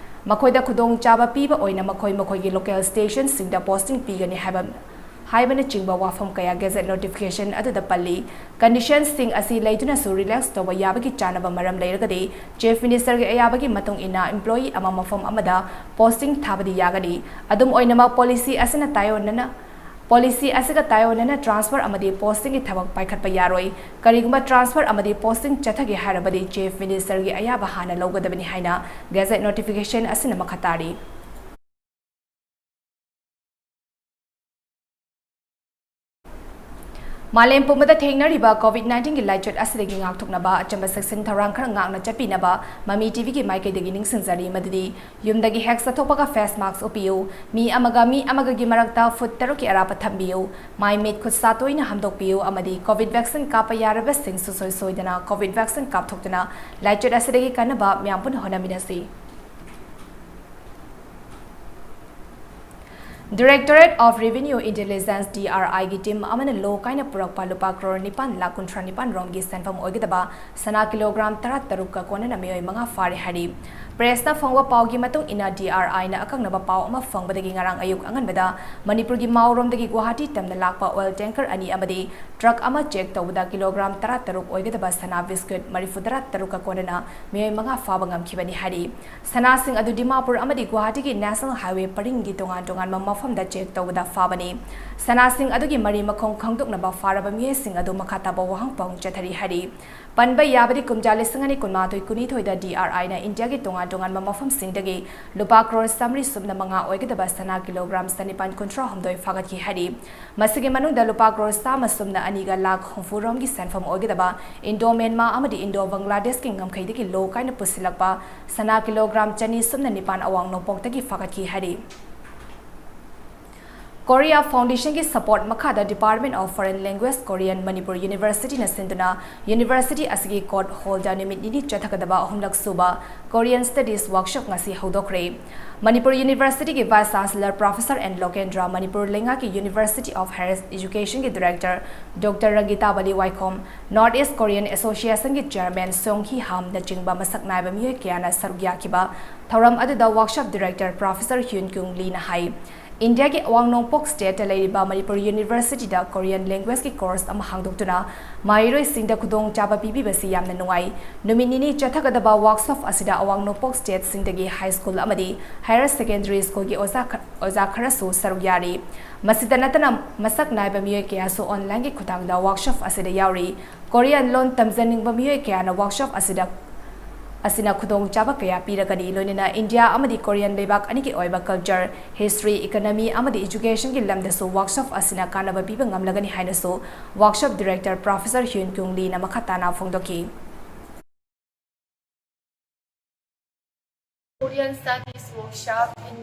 ꯃꯈꯣꯏꯗ ꯈꯨꯗꯣꯡꯆꯥꯕ ꯄꯤꯕ ꯑꯣꯏꯅ ꯃꯈꯣꯏ ꯃꯈꯣꯏꯒꯤ local stationꯁꯤꯡꯗ posting ꯄꯤꯒꯅꯤ ꯍꯥꯏꯕ, ꯍꯥꯏꯕꯅꯆꯤꯡꯕ ꯋꯥꯐꯝ ꯀꯌꯥ gazette notification ꯑꯗꯨꯗ ꯄꯜꯂꯤ꯫ Conditionꯁꯤꯡ ꯑꯁꯤ ꯂꯩꯗꯨꯅꯁꯨ relax ꯇꯧꯕ ꯌꯥꯕꯒꯤ ꯆꯥꯅꯕ ꯃꯔꯝ ꯂꯩꯔꯒꯗꯤ Chief Ministerꯒꯤ ꯑꯌꯥꯕꯒꯤ ꯃꯇꯨꯡ ꯏꯟꯅ employee ꯑꯃ ꯃꯐꯝ ꯑꯃꯗ posting ꯊꯥꯕꯗꯤ ꯌꯥꯒꯅꯤ꯫ ꯑꯗꯨꯝ ꯑꯣꯏꯅꯃꯛ, policy ꯑꯁꯤꯅ ꯇꯥꯏꯑꯣꯟꯅꯅ, policy ꯑꯁꯤꯒ ꯇꯥꯏꯑꯣꯟꯅꯅ transfer ꯑꯃꯗꯤ postingꯒꯤ ꯊꯕꯛ ꯄꯥꯏꯈꯠꯄ ꯌꯥꯔꯣꯏ꯫ ꯀꯔꯤꯒꯨꯝꯕ transfer ꯑꯃꯗꯤ posting ꯆꯠꯊꯒꯦ ꯍꯥꯏꯔꯕꯗꯤ Chief Ministerꯒꯤ ꯑꯌꯥꯕ ꯍꯥꯟꯅ ꯂꯧꯒꯗꯕꯅꯤ ꯍꯥꯏꯅ gazette notification ꯑꯁꯤꯅ ꯃꯈꯥ ꯇꯥꯔꯤ꯫ ꯃꯥꯂꯦꯝ ꯄꯨꯝꯕꯗ ꯊꯦꯡꯅꯔꯤꯕ COVID nineteen ꯒꯤ ꯂꯥꯏꯆꯠ ꯑꯁꯤꯗꯒꯤ ꯉꯥꯛꯊꯣꯛꯅꯕ ꯑꯆꯝꯕ ꯆꯦꯛꯁꯤꯟ ꯊꯧꯔꯥꯡ ꯈꯔ ꯉꯥꯛꯅ ꯆꯠꯄꯤꯅꯕ ꯃꯃꯤ ꯇꯤꯚꯤꯒꯤ ꯃꯥꯏꯀꯩꯗꯒꯤ ꯅꯤꯡꯁꯤꯡꯖꯔꯤ ꯃꯗꯨꯗꯤ ꯌꯨꯝꯗꯒꯤ ꯍꯦꯛ ꯆꯠꯊꯣꯛꯄꯒ face mask ꯎꯞꯄꯤꯌꯨ, ꯃꯤ ꯑꯃꯒ ꯃꯤ ꯑꯃꯒꯒꯤ ꯃꯔꯛꯇ ꯐꯨꯠ ꯇꯔꯨꯛꯀꯤ ꯑꯔꯥꯞꯄ ꯊꯝꯕꯤꯌꯨ, ꯃꯥꯏ ꯃꯤꯠ ꯈꯨꯠ ꯁꯥ ꯇꯣꯏꯅ ꯍꯥꯝꯗꯣꯛꯄꯤꯌꯨ ꯑꯃꯗꯤ COVID vaccine ꯀꯥꯞꯄ ꯌꯥꯔꯕꯁꯤꯡ ꯁꯨꯡꯁꯣꯏ ꯁꯣꯏꯗꯅ COVID vaccine ꯀꯥꯞꯊꯣꯛꯇꯨꯅ ꯂꯥꯏꯆꯠ ꯑꯁꯤꯗꯒꯤ ꯀꯟꯅꯕ ꯃꯌꯥꯝ ꯄꯨꯟꯅ ꯍꯣꯠꯅꯃꯤꯟꯅꯁꯤ꯫ Directorate of Revenue Intelligence, D R I ꯒꯤ team ꯑꯃꯅ ꯂꯣ ꯀꯥꯏꯅ ꯄꯨꯔꯛꯄ ꯂꯨꯄꯥ ꯀ꯭ꯔꯣꯔ ꯅꯤꯄꯥꯟ ꯂꯥꯈ ꯀꯨꯟꯊ꯭ꯔꯥ ꯅꯤꯄꯥꯟ ꯔꯣꯝꯒꯤ ꯁꯦꯟꯐꯝ ꯑꯣꯏꯒꯗꯕ ꯁꯅꯥ ꯀꯤꯂꯣꯒ꯭ꯔꯥꯝ ꯇꯔꯥ ꯇꯔꯨꯛꯀ ꯀꯣꯟꯅꯅ ꯃꯤꯑꯣꯏ ꯃꯉꯥ ꯐꯥꯔꯦ ꯍꯥꯏꯔꯤ꯫ Press ꯅ ꯐꯪꯕ ꯄꯥꯎꯒꯤ ꯃꯇꯨꯡ ꯏꯟꯅ, D R I ꯅ ꯑꯀꯛꯅꯕ ꯄꯥꯎ ꯑꯃ ꯐꯪꯕꯗꯒꯤ ꯉꯔꯥꯡ ꯑꯌꯨꯛ ꯑꯉꯟꯕꯗ ꯃꯅꯤꯄꯨꯔꯒꯤ ꯃꯥꯎꯔꯣꯝꯗꯒꯤ ꯒꯨꯋꯥꯍꯥꯇꯤ ꯇꯝꯅ ꯂꯥꯛꯄ oil tanker ꯑꯅꯤ ꯑꯃꯗꯤ truck ꯑꯃ check ꯇꯧꯕꯗ ꯀꯤꯂꯣꯒ꯭ꯔꯥꯝ ꯇꯔꯥ ꯇꯔꯨꯛ ꯑꯣꯏꯒꯗꯕ ꯁꯅꯥ biscuit ꯃꯔꯤꯐꯨ ꯇꯔꯥ ꯇꯔꯨꯛꯀ ꯀꯣꯟꯅꯅ ꯃꯤꯑꯣꯏ ꯃꯉꯥ ꯐꯥꯕ ꯉꯝꯈꯤꯕꯅꯤ ꯍꯥꯏꯔꯤ꯫ ꯁꯅꯥꯁꯤꯡ ꯑꯗꯨ ꯗꯤꯃꯥꯄꯨꯔ ꯑꯃꯗꯤ ꯒꯨꯋꯥꯍꯥꯇꯤꯒꯤ National Highway ꯄꯔꯤꯡꯒꯤ ꯇꯣꯉꯥꯟ ꯇꯣꯉꯥꯟꯕ ꯃꯐꯝꯗ check ꯇꯧꯕꯗ ꯐꯥꯕꯅꯤ꯫ ꯁꯅꯥꯁꯤꯡ ꯑꯗꯨꯒꯤ ꯃꯔꯤ ꯃꯈꯣꯡ ꯈꯪꯗꯣꯛꯅꯕ ꯐꯥꯔꯕ ꯃꯤꯑꯣꯏꯁꯤꯡ ꯑꯗꯨ ꯃꯈꯥ ꯇꯥꯕ ꯋꯥꯍꯪ ꯄꯥꯎ ꯆꯠꯊꯔꯤ ꯍꯥꯏꯔꯤ꯫ ꯄꯟꯕ ꯌꯥꯕꯗꯤ, ꯀꯨꯝꯖꯥ ꯂꯤꯁꯤꯡ ꯑꯅꯤ ꯀꯨꯟꯃꯥꯊꯣꯏ ꯀꯨꯟꯅꯤꯊꯣꯏꯗ D R I ꯅ ꯏꯟꯗꯤꯌꯥꯒꯤ ꯇꯣꯉꯥꯟ ꯇꯣꯉꯥꯟꯕ ꯃꯐꯝꯁꯤꯡꯗꯒꯤ ꯂꯨꯄꯥ ꯀ꯭ꯔꯣꯔ ꯆꯥꯃꯔꯤ ꯁꯨꯞꯅ ꯃꯉꯥ ꯑꯣꯏꯒꯗꯕ ꯁꯅꯥ ꯀꯤꯂꯣꯒ꯭ꯔꯥꯝ ꯆꯅꯤꯄꯥꯟ ꯀꯨꯟꯊ꯭ꯔꯥ ꯍꯨꯝꯗꯣꯏ ꯐꯥꯒꯠꯈꯤ ꯍꯥꯏꯔꯤ꯫ ꯃꯁꯤꯒꯤ ꯃꯅꯨꯡꯗ ꯂꯨꯄꯥ ꯀ꯭ꯔꯣꯔ ꯆꯥꯝꯃ ꯁꯨꯞꯅ ꯑꯅꯤꯒ ꯂꯥꯈ ꯍꯨꯝꯐꯨ ꯔꯣꯝꯒꯤ ꯁꯦꯟꯐꯝ ꯑꯣꯏꯒꯗꯕ Indo Myanmar ꯑꯃꯗꯤ Indo Bangladesh ꯀꯤ ꯉꯝꯈꯩꯗꯒꯤ ꯂꯣ ꯀꯥꯏꯅ ꯄꯨꯁꯤꯜꯂꯛꯄ ꯁꯅꯥ ꯀꯤꯂꯣꯒ꯭ꯔꯥꯝ ꯆꯅꯤ ꯁꯨꯞꯅ ꯅꯤꯄꯥꯟ ꯑꯋꯥꯡ ꯅꯣꯡꯄꯣꯛꯇꯒꯤ ꯐꯥꯒꯠꯈꯤ ꯍꯥꯏꯔꯤ꯫ Korea Foundation ꯒꯤ support ꯃꯈꯥꯗ Department of Foreign Language, Korean, Manipur University ꯅ ꯁꯤꯟꯗꯨꯅ university ꯑꯁꯤꯒꯤ court hall ꯗ ꯅꯨꯃꯤꯠ ꯅꯤꯅꯤ ꯆꯠꯊꯒꯗꯕ ꯑꯍꯨꯝꯂꯛ ꯁꯨꯕ Korean Studies Workshop ꯉꯁꯤ ꯍꯧꯗꯣꯛꯈ꯭ꯔꯦ꯫ ꯃꯅꯤꯄꯨꯔ University ꯒꯤ Vice Chancellor Professor N Lokendra, Manipur ꯂꯩꯉꯥꯛꯀꯤ University of Higher Education ꯒꯤ Director Doctor ꯔꯪꯒꯤꯇꯥꯕꯂꯤ ꯋꯥꯏꯈꯣꯝ, North East Korean Association ꯒꯤ Chairman Song Hee Ham ꯅꯆꯤꯡꯕ ꯃꯁꯛ ꯅꯥꯏꯕ ꯃꯤꯑꯣꯏ ꯀꯌꯥꯅ ꯁꯔꯨꯛ ꯌꯥꯈꯤꯕ ꯊꯧꯔꯝ ꯑꯗꯨꯗ Workshop Director Professor Hyun Kyung Lee ꯅ ꯍꯥꯏ, ꯏꯟꯗꯤꯌꯥꯒꯤ ꯑꯋꯥꯡ ꯅꯣꯡꯄꯣꯛ state ꯇ ꯂꯩꯔꯤꯕ ꯃꯅꯤꯄꯨꯔ University ꯗ Korean language ꯀꯤ course ꯑꯃ ꯍꯥꯡꯗꯣꯛꯇꯨꯅ ꯃꯍꯩꯔꯣꯏꯁꯤꯡꯗ ꯈꯨꯗꯣꯡꯆꯥꯕ ꯄꯤꯕꯤꯕꯁꯤ ꯌꯥꯝꯅ ꯅꯨꯡꯉꯥꯏ꯫ ꯅꯨꯃꯤꯠ ꯅꯤꯅꯤ ꯆꯠꯊꯒꯗꯕ workshop ꯑꯁꯤꯗ ꯑꯋꯥꯡ ꯅꯣꯡꯄꯣꯛ state ꯁꯤꯡꯗꯒꯤ high school ꯑꯃꯗꯤ higher secondary school ꯒꯤ ꯑꯣꯖꯥ ꯈ-, ꯑꯣꯖꯥ ꯈꯔꯁꯨ ꯁꯔꯨꯛ ꯌꯥꯔꯤ꯫ ꯃꯁꯤꯗ ꯅꯠꯇꯅ ꯃꯁꯛ ꯅꯥꯏꯕ ꯃꯤꯑꯣꯏ ꯀꯌꯥꯁꯨ online ꯒꯤ ꯈꯨꯠꯊꯥꯡꯗ workshop ꯑꯁꯤꯗ ꯌꯥꯎꯔꯤ꯫ Korean ꯂꯣꯟ ꯇꯝꯖꯅꯤꯡꯕ ꯃꯤꯑꯣꯏ ꯀꯌꯥꯅ workshop ꯑꯁꯤꯗ ꯑꯁꯤꯅ ꯈꯨꯗꯣꯡꯆꯥꯕ ꯀꯌꯥ ꯄꯤꯔꯒꯅꯤ, ꯂꯣꯏꯅꯅ ꯏꯟꯗꯤꯌꯥ ꯑꯃꯗꯤ ꯀꯣꯔꯤꯌꯟ ꯂꯩꯕꯥꯛ ꯑꯅꯤꯒꯤ ꯑꯣꯏꯕ culture, history, economy ꯑꯃꯗꯤ educationꯒꯤ ꯂꯝꯗꯁꯨ workshop ꯑꯁꯤꯅ ꯀꯥꯟꯅꯕ ꯄꯤꯕ ꯉꯝꯂꯒꯅꯤ ꯍꯥꯏꯅꯁꯨ workshop director Professor Hyun Kyung Leeꯅ ꯃꯈꯥ ꯇꯥꯅ ꯐꯣꯡꯗꯣꯛꯈꯤ꯫ Korean Studies workshop in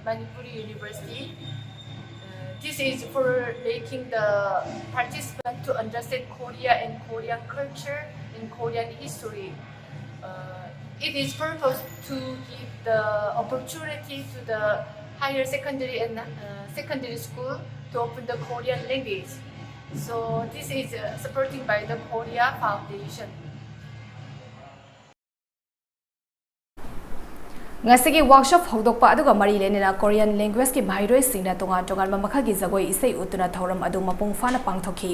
Manipuri University. Uh, this is for making the participant to understand Korea and Korean culture and Korean history. Uh, it is purpose to give the opportunity to the higher secondary and uh, secondary school to open the Korean language. So this is uh, supporting by the Korea Foundation. ꯉꯁꯤꯒꯤ workshop ꯍꯧꯗꯣꯛꯄ ꯑꯗꯨꯒ ꯃꯔꯤ ꯂꯩꯅꯅ Korean languageꯀꯤ ꯃꯍꯩꯔꯣꯏꯁꯤꯡꯅ ꯇꯣꯉꯥꯟ ꯇꯣꯉꯥꯟꯕ ꯃꯈꯜꯒꯤ ꯖꯒꯣꯏ ꯏꯁꯩ ꯎꯠꯇꯨꯅ ꯊꯧꯔꯝ ꯑꯗꯨ ꯃꯄꯨꯡ ꯐꯥꯅ ꯄꯥꯡꯊꯣꯛꯈꯤ꯫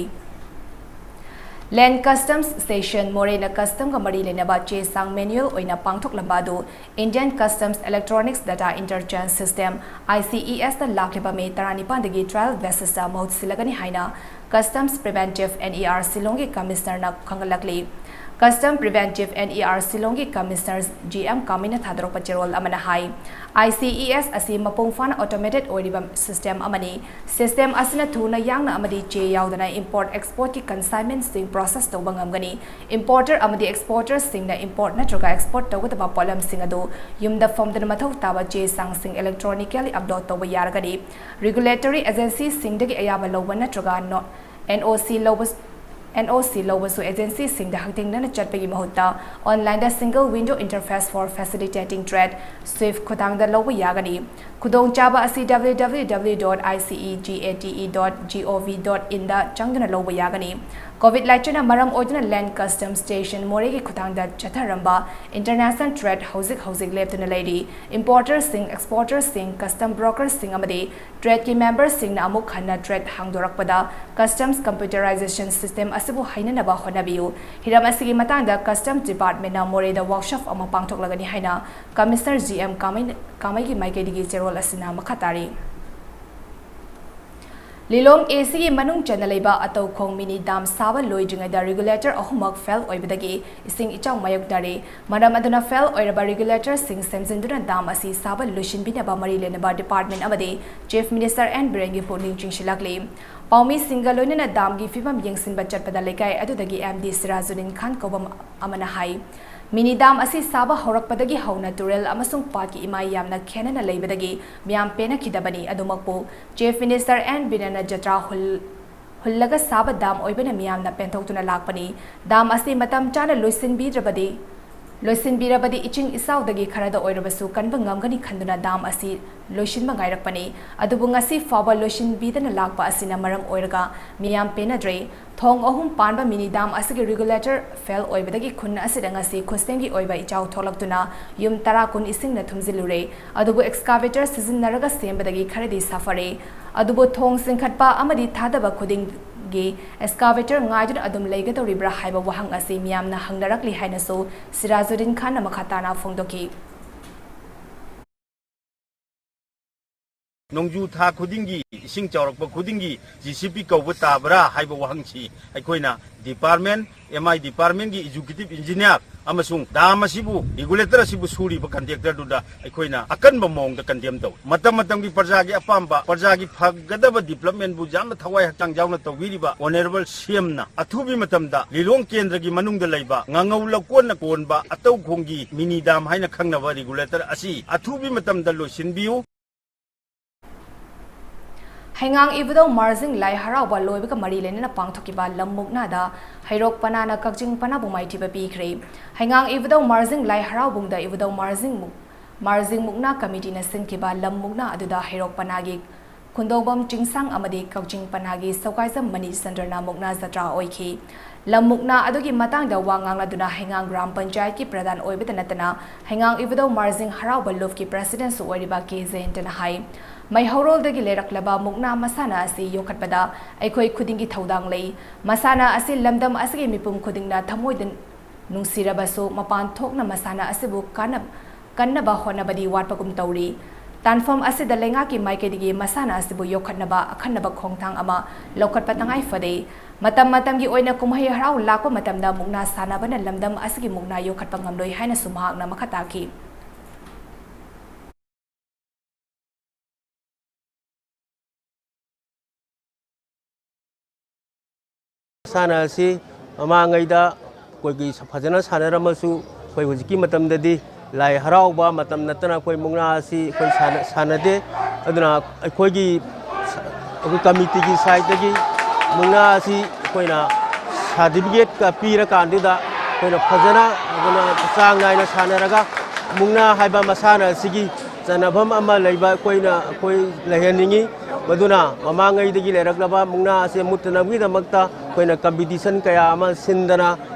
Land Customs Station ꯃꯣꯔꯦꯅ customꯒ ꯃꯔꯤ ꯂꯩꯅꯕ ꯆꯦ ꯆꯥꯡ manual ꯑꯣꯏꯅ ꯄꯥꯡꯊꯣꯛꯂꯝꯕ ꯑꯗꯨ Indian Customs Electronics Data Interchange System, ICESꯇ ꯂꯥꯛꯂꯤꯕ ꯃꯦ ꯇꯔꯥꯅꯤꯄꯥꯟꯗꯒꯤ trial basisꯇ ꯃꯍꯨꯠ ꯁꯤꯜꯂꯒꯅꯤ ꯍꯥꯏꯅ Customs Preventive, NER, ꯁꯤꯂꯣꯡꯒꯤ commissionerꯅ ꯈꯪꯍꯜꯂꯛꯂꯤ꯫ Customs Preventive, NER, ꯁꯤꯂꯣꯡꯒꯤ commissioner ꯖꯤ ꯑꯦꯝ ꯀꯥꯃꯩꯅ ꯊꯥꯗꯣꯔꯛꯄ ꯆꯦꯔꯣꯜ ꯑꯃꯅ ꯍꯥꯏ, ICES ꯑꯁꯤ ꯃꯄꯨꯡ ꯐꯥꯅ automated ꯑꯣꯏꯔꯤꯕ system ꯑꯃꯅꯤ꯫ System ꯑꯁꯤꯅ ꯊꯨꯅ, ꯌꯥꯡꯅ ꯑꯃꯗꯤ ꯆꯦ ꯌꯥꯎꯗꯅ import exportꯀꯤ consignmentꯁꯤꯡ process ꯇꯧꯕ ꯉꯝꯒꯅꯤ꯫ Importer ꯑꯃꯗꯤ exporterꯁꯤꯡꯅ import ꯅꯠꯇ꯭ꯔꯒ export ꯇꯧꯒꯗꯕ ꯄꯣꯠꯂꯝꯁꯤꯡ ꯑꯗꯨ ꯌꯨꯝꯗ ꯐꯝꯗꯨꯅ ꯃꯊꯧ ꯇꯥꯕ ꯆꯦ ꯆꯥꯡꯁꯤꯡ electronically upload ꯇꯧꯕ ꯌꯥꯔꯒꯅꯤ꯫ Regulatory agencyꯁꯤꯡꯗꯒꯤ ꯑꯌꯥꯕ ꯂꯧꯕ ꯅꯠꯇ꯭ꯔꯒ no-, NOC ꯂꯧꯕ, NOC ꯂꯧꯕꯁꯨ agencyꯁꯤꯡꯗ ꯍꯛꯊꯦꯡꯅꯅ ꯆꯠꯄꯒꯤ ꯃꯍꯨꯠꯇ onlineꯗ Single Window Interface for Facilitating Trade, SWIFT, ꯈꯨꯠꯊꯥꯡꯗ ꯂꯧꯕ ꯌꯥꯒꯅꯤ꯫ ꯈꯨꯗꯣꯡꯆꯥꯕ ꯑꯁꯤ www.icegate.gov.inꯗ ꯆꯪꯗꯨꯅ ꯂꯧꯕ ꯌꯥꯒꯅꯤ꯫ COVID ꯂꯥꯏꯆꯠꯅ ꯃꯔꯝ ꯑꯣꯏꯗꯨꯅ Land Customs Station ꯃꯣꯔꯦꯒꯤ ꯈꯨꯠꯊꯥꯡꯗ ꯆꯠꯊꯔꯝꯕ international trade ꯍꯧꯖꯤꯛ ꯍꯧꯖꯤꯛ ꯂꯦꯞꯇꯨꯅ ꯂꯩꯔꯤ꯫ Importerꯁꯤꯡ, exporterꯁꯤꯡ, custom brokerꯁꯤꯡ ꯑꯃꯗꯤ tradeꯀꯤ memberꯁꯤꯡꯅ ꯑꯃꯨꯛ ꯍꯟꯅ trade ꯍꯥꯡꯗꯣꯔꯛꯄꯗ customs computerization system ꯑꯁꯤꯕꯨ ꯍꯩꯅꯅꯕ ꯍꯣꯠꯅꯕꯤꯌꯨ꯫ ꯍꯤꯔꯝ ꯑꯁꯤꯒꯤ ꯃꯇꯥꯡꯗ Customs Departmentꯅ ꯃꯣꯔꯦꯗ workshop ꯑꯃ ꯄꯥꯡꯊꯣꯛꯂꯒꯅꯤ ꯍꯥꯏꯅ Commissioner ꯖꯤ ꯑꯦꯝ ꯀꯥꯃꯩ, ꯀꯥꯃꯩꯒꯤ ꯃꯥꯏꯀꯩꯗꯒꯤ ꯆꯦꯔꯣꯜ ꯑꯁꯤꯅ ꯃꯈꯥ ꯇꯥꯔꯤ꯫ ꯂꯤꯂꯣꯡ ꯑꯦ ꯁꯤꯒꯤ ꯃꯅꯨꯡ ꯆꯟꯅ ꯂꯩꯕ ꯑꯇꯧꯈꯣꯡ ꯃꯤꯅꯤ ꯗꯥꯝ ꯁꯥꯕ ꯂꯣꯏꯗ꯭ꯔꯤꯉꯩꯗ ꯔꯤꯒꯨꯂꯦꯇꯔ ꯑꯍꯨꯝꯃꯛ ꯐꯦꯜ ꯑꯣꯏꯕꯗꯒꯤ ꯏꯁꯤꯡ ꯏꯆꯥꯎ ꯃꯥꯌꯣꯛꯅꯔꯦ꯫ ꯃꯔꯝ ꯑꯗꯨꯅ ꯐꯦꯜ ꯑꯣꯏꯔꯕ ꯔꯤꯒꯨꯂꯦꯇꯔꯁꯤꯡ ꯁꯦꯝꯖꯤꯟꯗꯨꯅ ꯗꯥꯝ ꯑꯁꯤ ꯁꯥꯕ ꯂꯣꯏꯁꯤꯟꯕꯤꯅꯕ ꯃꯔꯤ ꯂꯩꯅꯕ ꯗꯤꯄꯥꯔꯠꯃꯦꯟ ꯑꯃꯗꯤ ꯆꯤꯐ ꯃꯤꯅꯤꯁꯇꯔ ꯑꯦꯟ ꯕꯤꯔꯦꯟꯒꯤ ꯄꯨꯛꯅꯤꯡ ꯆꯤꯡꯁꯤꯜꯂꯛꯂꯤ꯫ ꯄꯥꯎꯃꯤꯁꯤꯡꯒ ꯂꯣꯏꯅꯅ ꯗꯥꯝꯒꯤ ꯐꯤꯕꯝ ꯌꯦꯡꯁꯤꯟꯕ ꯆꯠꯄꯗ ꯂꯩꯀꯥꯏ ꯑꯗꯨꯗꯒꯤ ꯑꯦꯝ ꯗꯤ ꯁꯤꯔꯥꯖꯨꯗꯤꯟ ꯈꯥꯟ ꯀꯧꯕ ꯑꯃꯅ ꯍꯥꯏ, ꯃꯤꯅꯤ ꯗꯥꯝ ꯑꯁꯤ ꯁꯥꯕ ꯍꯧꯔꯛꯄꯗꯒꯤ ꯍꯧꯅ ꯇꯨꯔꯦꯜ ꯑꯃꯁꯨꯡ ꯄꯥꯠꯀꯤ ꯏꯃꯥꯏ ꯌꯥꯝꯅ ꯈꯦꯟꯅꯅ ꯂꯩꯕꯗꯒꯤ ꯃꯤꯌꯥꯝ ꯄꯦꯟꯅꯈꯤꯗꯕꯅꯤ꯫ ꯑꯗꯨꯃꯛꯄꯨ ꯆꯤꯐ ꯃꯤꯅꯤꯁꯇꯔ ꯑꯦꯟ ꯕꯤꯔꯦꯟꯅ ꯖꯇ꯭ꯔꯥ ꯍꯨꯜ-, ꯍꯨꯜꯂꯒ ꯁꯥꯕ ꯗꯥꯝ ꯑꯣꯏꯕꯅ ꯃꯤꯌꯥꯝꯅ ꯄꯦꯟꯊꯣꯛꯇꯨꯅ ꯂꯥꯛꯄꯅꯤ꯫ ꯗꯥꯝ ꯑꯁꯤ ꯃꯇꯝ ꯆꯥꯅ ꯂꯣꯏꯁꯤꯟꯕꯤꯗ꯭ꯔꯕꯗꯤ, ꯂꯣꯏꯁꯤꯟꯕꯤꯔꯕꯗꯤ ꯏꯆꯤꯡ ꯏꯆꯥꯎꯗꯒꯤ ꯈꯔꯗ ꯑꯣꯏꯔꯕꯁꯨ ꯀꯟꯕ ꯉꯝꯒꯅꯤ ꯈꯟꯗꯨꯅ ꯗꯥꯝ ꯑꯁꯤ ꯂꯣꯏꯁꯤꯟꯕ ꯉꯥꯏꯔꯛꯄꯅꯤ꯫ ꯑꯗꯨꯕꯨ ꯉꯁꯤ ꯐꯥꯎꯕ ꯂꯣꯏꯁꯤꯟꯕꯤꯗꯅ ꯂꯥꯛꯄ ꯑꯁꯤꯅ ꯃꯔꯝ ꯑꯣꯏꯔꯒ ꯃꯤꯌꯥꯝ ꯄꯦꯟꯅꯗ꯭ꯔꯦ꯫ ꯊꯣꯡ ꯑꯍꯨꯝ ꯄꯥꯟꯕ ꯃꯤꯅꯤ ꯗꯥꯝ ꯑꯁꯤꯒꯤ ꯔꯤꯒꯨꯂꯦꯇꯔ ꯐꯦꯜ ꯑꯣꯏꯕꯗꯒꯤ ꯈꯨꯟ ꯑꯁꯤꯗ ꯉꯁꯤ ꯈꯨꯠꯁꯦꯝꯒꯤ ꯑꯣꯏꯕ ꯏꯆꯥꯎ ꯊꯣꯛꯂꯛꯇꯨꯅ ꯌꯨꯝ ꯇꯔꯥ ꯀꯨꯟ ꯏꯁꯤꯡꯅ ꯊꯨꯝꯖꯤꯜꯂꯨꯔꯦ꯫ ꯑꯗꯨꯕꯨ ꯑꯦꯛꯁꯀꯥꯚꯦꯇꯔ ꯁꯤꯖꯤꯟꯅꯔꯒ ꯁꯦꯝꯕꯗꯒꯤ ꯈꯔꯗꯤ ꯁꯥꯐꯔꯦ꯫ ꯑꯗꯨꯕꯨ ꯊꯣꯡ ꯆꯤꯡꯈꯠꯄ ꯑꯃꯗꯤ ꯊꯥꯗꯕ ꯈꯨꯗꯤꯡꯒꯤ ꯑꯦꯛꯁꯀꯥꯚꯦꯇꯔ ꯉꯥꯏꯗꯨꯅ ꯑꯗꯨꯝ ꯂꯩꯒꯗꯧꯔꯤꯕ꯭ꯔꯥ ꯍꯥꯏꯕ ꯋꯥꯍꯪ ꯑꯁꯤ ꯃꯤꯌꯥꯝꯅ ꯍꯪꯅꯔꯛꯂꯤ ꯍꯥꯏꯅꯁꯨ ꯁꯤꯔꯥꯖꯨꯗꯤꯟ ꯈꯥꯟꯅ ꯃꯈꯥ ꯇꯥꯅ ꯐꯣꯡꯗꯣꯛꯈꯤ꯫ ꯅꯣꯡꯖꯨ ꯊꯥ ꯈꯨꯗꯤꯡꯒꯤ, ꯏꯁꯤꯡ ꯆꯥꯎꯔꯛꯄ ꯈꯨꯗꯤꯡꯒꯤ ꯖꯤ ꯁꯤ ꯄꯤ ꯀꯧꯕ ꯇꯥꯕ꯭ꯔꯥ ꯍꯥꯏꯕ ꯋꯥꯍꯪꯁꯤ ꯑꯩꯈꯣꯏꯅ ꯗꯤꯄꯥꯔꯠꯃꯦꯟ, ꯑꯦꯝ ꯑꯥꯏ ꯗꯤꯄꯥꯔꯠꯃꯦꯟꯒꯤ ꯑꯦꯛꯖꯤꯀ꯭ꯌꯨꯇꯤꯚ ꯏꯟꯖꯤꯅꯤꯌꯥꯔ ꯑꯃꯁꯨꯡ ꯗꯥꯝ ꯑꯁꯤꯕꯨ, ꯔꯤꯒꯨꯂꯦꯇꯔ ꯑꯁꯤꯕꯨ ꯁꯨꯔꯤꯕ ꯀꯟꯇ꯭ꯔꯦꯛꯇꯔꯗꯨꯗ ꯑꯩꯈꯣꯏꯅ ꯑꯀꯟꯕ ꯃꯑꯣꯡꯗ ꯀꯟꯗꯦꯝ ꯇꯧꯏ꯫ ꯃꯇꯝ ꯃꯇꯝꯒꯤ ꯄ꯭ꯔꯖꯥꯒꯤ ꯑꯄꯥꯝꯕ, ꯄ꯭ꯔꯖꯥꯒꯤ ꯐꯒꯗꯕ ꯗꯤꯕ꯭ꯂꯞꯃꯦꯟꯕꯨ ꯌꯥꯝꯅ ꯊꯋꯥꯏ ꯍꯛꯆꯥꯡ ꯌꯥꯎꯅ ꯇꯧꯕꯤꯔꯤꯕ ꯑꯣꯅꯔꯦꯕꯜ ꯁꯤ ꯑꯦꯝꯅ ꯑꯊꯨꯕꯤ ꯃꯇꯝꯗ ꯂꯤꯂꯣꯡ ꯀꯦꯟꯗ꯭ꯔꯒꯤ ꯃꯅꯨꯡꯗ ꯂꯩꯕ ꯉꯥꯉꯧ ꯂꯧꯀꯣꯟꯅ ꯀꯣꯟꯕ ꯑꯇꯧꯈꯣꯡꯒꯤ ꯃꯤꯅꯤ ꯗꯥꯝ ꯍꯥꯏꯅ ꯈꯪꯅꯕ ꯔꯤꯒꯨꯂꯦꯇꯔ ꯑꯁꯤ ꯑꯊꯨꯕꯤ ꯃꯇꯝꯗ ꯂꯣꯏꯁꯤꯟꯕꯤꯌꯨ꯫ ꯍꯩꯉꯥꯡ ꯏꯕꯨꯙꯧ ꯃꯥꯔꯖꯤꯡ ꯂꯥꯏ ꯍꯔꯥꯎꯕ ꯂꯣꯏꯕꯒ ꯃꯔꯤ ꯂꯩꯅꯅ ꯄꯥꯡꯊꯣꯛꯈꯤꯕ ꯂꯝ ꯃꯨꯛꯅꯥꯗ ꯍꯩꯔꯣꯛ ꯄꯅꯥꯅ ꯀꯛꯆꯤꯡ ꯄꯅꯥꯕꯨ ꯃꯥꯏꯊꯤꯕ ꯄꯤꯈ꯭ꯔꯦ꯫ ꯍꯩꯉꯥꯡ ꯏꯕꯨꯙꯧ ꯃꯥꯔꯖꯤꯡ ꯂꯥꯏ ꯍꯔꯥꯎꯕꯨꯡꯗ ꯏꯕꯨꯙꯧ ꯃꯥꯔꯖꯤꯡ ꯃꯨꯛ-, ꯃꯥꯔꯖꯤꯡ ꯃꯨꯛꯅꯥ ꯀꯃꯤꯇꯤꯅ ꯁꯤꯟꯈꯤꯕ ꯂꯝ ꯃꯨꯛꯅꯥ ꯑꯗꯨꯗ ꯍꯩꯔꯣꯛ ꯄꯅꯥꯒꯤ ꯈꯨꯟꯗꯣꯡꯕꯝ ꯆꯤꯡꯁꯥꯡ ꯑꯃꯗꯤ ꯀꯛꯆꯤꯡ ꯄꯅꯥꯒꯤ ꯁꯧꯒꯥꯏꯖꯝ ꯃꯅꯤ ꯆꯟꯗ꯭ꯔꯅ ꯃꯨꯛꯅꯥ ꯖꯇ꯭ꯔꯥ ꯑꯣꯏꯈꯤ꯫ ꯂꯝ ꯃꯨꯛꯅꯥ ꯑꯗꯨꯒꯤ ꯃꯇꯥꯡꯗ ꯋꯥ ꯉꯥꯡꯂꯗꯨꯅ ꯍꯩꯉꯥꯡ ꯒ꯭ꯔꯥꯝ ꯄꯟꯆꯥꯌꯠꯀꯤ ꯄ꯭ꯔꯙꯥꯟ ꯑꯣꯏꯕꯇ ꯅꯠꯇꯅ ꯍꯩꯉꯥꯡ ꯏꯕꯨꯙꯧ ꯃꯥꯔꯖꯤꯡ ꯍꯔꯥꯎꯕ ꯂꯨꯞꯀꯤ ꯄ꯭ꯔꯁꯤꯗꯦꯟꯠꯁꯨ ꯑꯣꯏꯔꯤꯕ ꯀꯦ ꯖꯌꯟꯇꯅ ꯍꯥꯏ, ꯃꯩꯍꯧꯔꯣꯜꯗꯒꯤ ꯂꯩꯔꯛꯂꯕ ꯃꯨꯛꯅꯥ ꯃꯁꯥꯟꯅ ꯑꯁꯤ ꯌꯣꯛꯈꯠꯄꯗ ꯑꯩꯈꯣꯏ ꯈꯨꯗꯤꯡꯒꯤ ꯊꯧꯗꯥꯡ ꯂꯩ꯫ ꯃꯁꯥꯟꯅ ꯑꯁꯤ ꯂꯝꯗꯝ ꯑꯁꯤꯒꯤ ꯃꯤꯄꯨꯝ ꯈꯨꯗꯤꯡꯅ ꯊꯃꯣꯏꯗ ꯅꯨꯡꯁꯤꯔꯕꯁꯨ ꯃꯄꯥꯟ ꯊꯣꯛꯅ ꯃꯁꯥꯟꯅ ꯑꯁꯤꯕꯨ ꯀꯥꯟꯅ-, ꯀꯟꯅꯕ ꯍꯣꯠꯅꯕꯗꯤ ꯋꯥꯠꯄꯒꯨꯝ ꯇꯧꯔꯤ꯫ ꯇꯥꯟꯐꯝ ꯑꯁꯤꯗ ꯂꯩꯉꯥꯛꯀꯤ ꯃꯥꯏꯀꯩꯗꯒꯤ ꯃꯁꯥꯟꯅ ꯑꯁꯤꯕꯨ ꯌꯣꯛꯈꯠꯅꯕ ꯑꯈꯟꯅꯕ ꯈꯣꯡꯊꯥꯡ ꯑꯃ ꯂꯧꯈꯠꯄ ꯇꯉꯥꯏ ꯐꯗꯦ꯫ ꯃꯇꯝ ꯃꯇꯝꯒꯤ ꯑꯣꯏꯅ ꯀꯨꯝꯍꯩ ꯍꯔꯥꯎ ꯂꯥꯛꯄ ꯃꯇꯝꯗ ꯃꯨꯛꯅꯥ ꯁꯥꯟꯅꯕꯅ ꯂꯝꯗꯝ ꯑꯁꯤꯒꯤ ꯃꯨꯛꯅꯥ ꯌꯣꯛꯈꯠꯄ ꯉꯝꯂꯣꯏ ꯍꯥꯏꯅꯁꯨ ꯃꯍꯥꯛꯅ ꯃꯈꯥ ꯇꯥꯈꯤ꯫ ꯃꯁꯥꯟꯅ ꯑꯁꯤ ꯃꯃꯥꯡꯉꯩꯗ ꯑꯩꯈꯣꯏꯒꯤ ꯐꯖꯅ ꯁꯥꯟꯅꯔꯝꯃꯁꯨ, ꯑꯩꯈꯣꯏ ꯍꯧꯖꯤꯛꯀꯤ ꯃꯇꯝꯗꯗꯤ ꯂꯥꯏ ꯍꯔꯥꯎꯕ ꯃꯇꯝ ꯅꯠꯇꯅ ꯑꯩꯈꯣꯏ ꯃꯨꯛꯅꯥ ꯑꯁꯤ ꯑꯩꯈꯣꯏ ꯁꯥꯟꯅ-, ꯁꯥꯟꯅꯗꯦ꯫ ꯑꯗꯨꯅ ꯑꯩꯈꯣꯏꯒꯤ, ꯑꯩꯈꯣꯏ ꯀꯃꯤꯇꯤꯒꯤ ꯁꯥꯏꯠꯇꯒꯤ ꯃꯨꯛꯅꯥ ꯑꯁꯤ ꯑꯩꯈꯣꯏꯅ ꯁꯥꯔꯇꯤꯐꯤꯀꯦꯠꯀ ꯄꯤꯔꯀꯥꯟꯗꯨꯗ ꯑꯩꯈꯣꯏꯅ ꯐꯖꯅ, ꯑꯗꯨꯅ ꯆꯥꯡ ꯅꯥꯏꯅ ꯁꯥꯟꯅꯔꯒ ꯃꯨꯛꯅꯥ ꯍꯥꯏꯕ ꯃꯁꯥꯟꯅ ꯑꯁꯤꯒꯤ ꯆꯟꯅꯐꯝ ꯑꯃ ꯂꯩꯕ ꯑꯩꯈꯣꯏꯅ, ꯑꯩꯈꯣꯏ ꯂꯩꯍꯟꯅꯤꯡꯉꯤ꯫ ꯃꯗꯨꯅ ꯃꯃꯥꯡꯉꯩꯗꯒꯤ ꯂꯩꯔꯛꯂꯕ ꯃꯨꯛꯅꯥ ꯑꯁꯦ ꯃꯨꯠꯇꯅꯕꯒꯤꯗꯃꯛꯇ ꯑꯩꯈꯣꯏꯅ ꯀꯝꯄꯤꯇꯤꯁꯟ ꯀꯌꯥ ꯑꯃ ꯁꯤꯟꯗꯅ,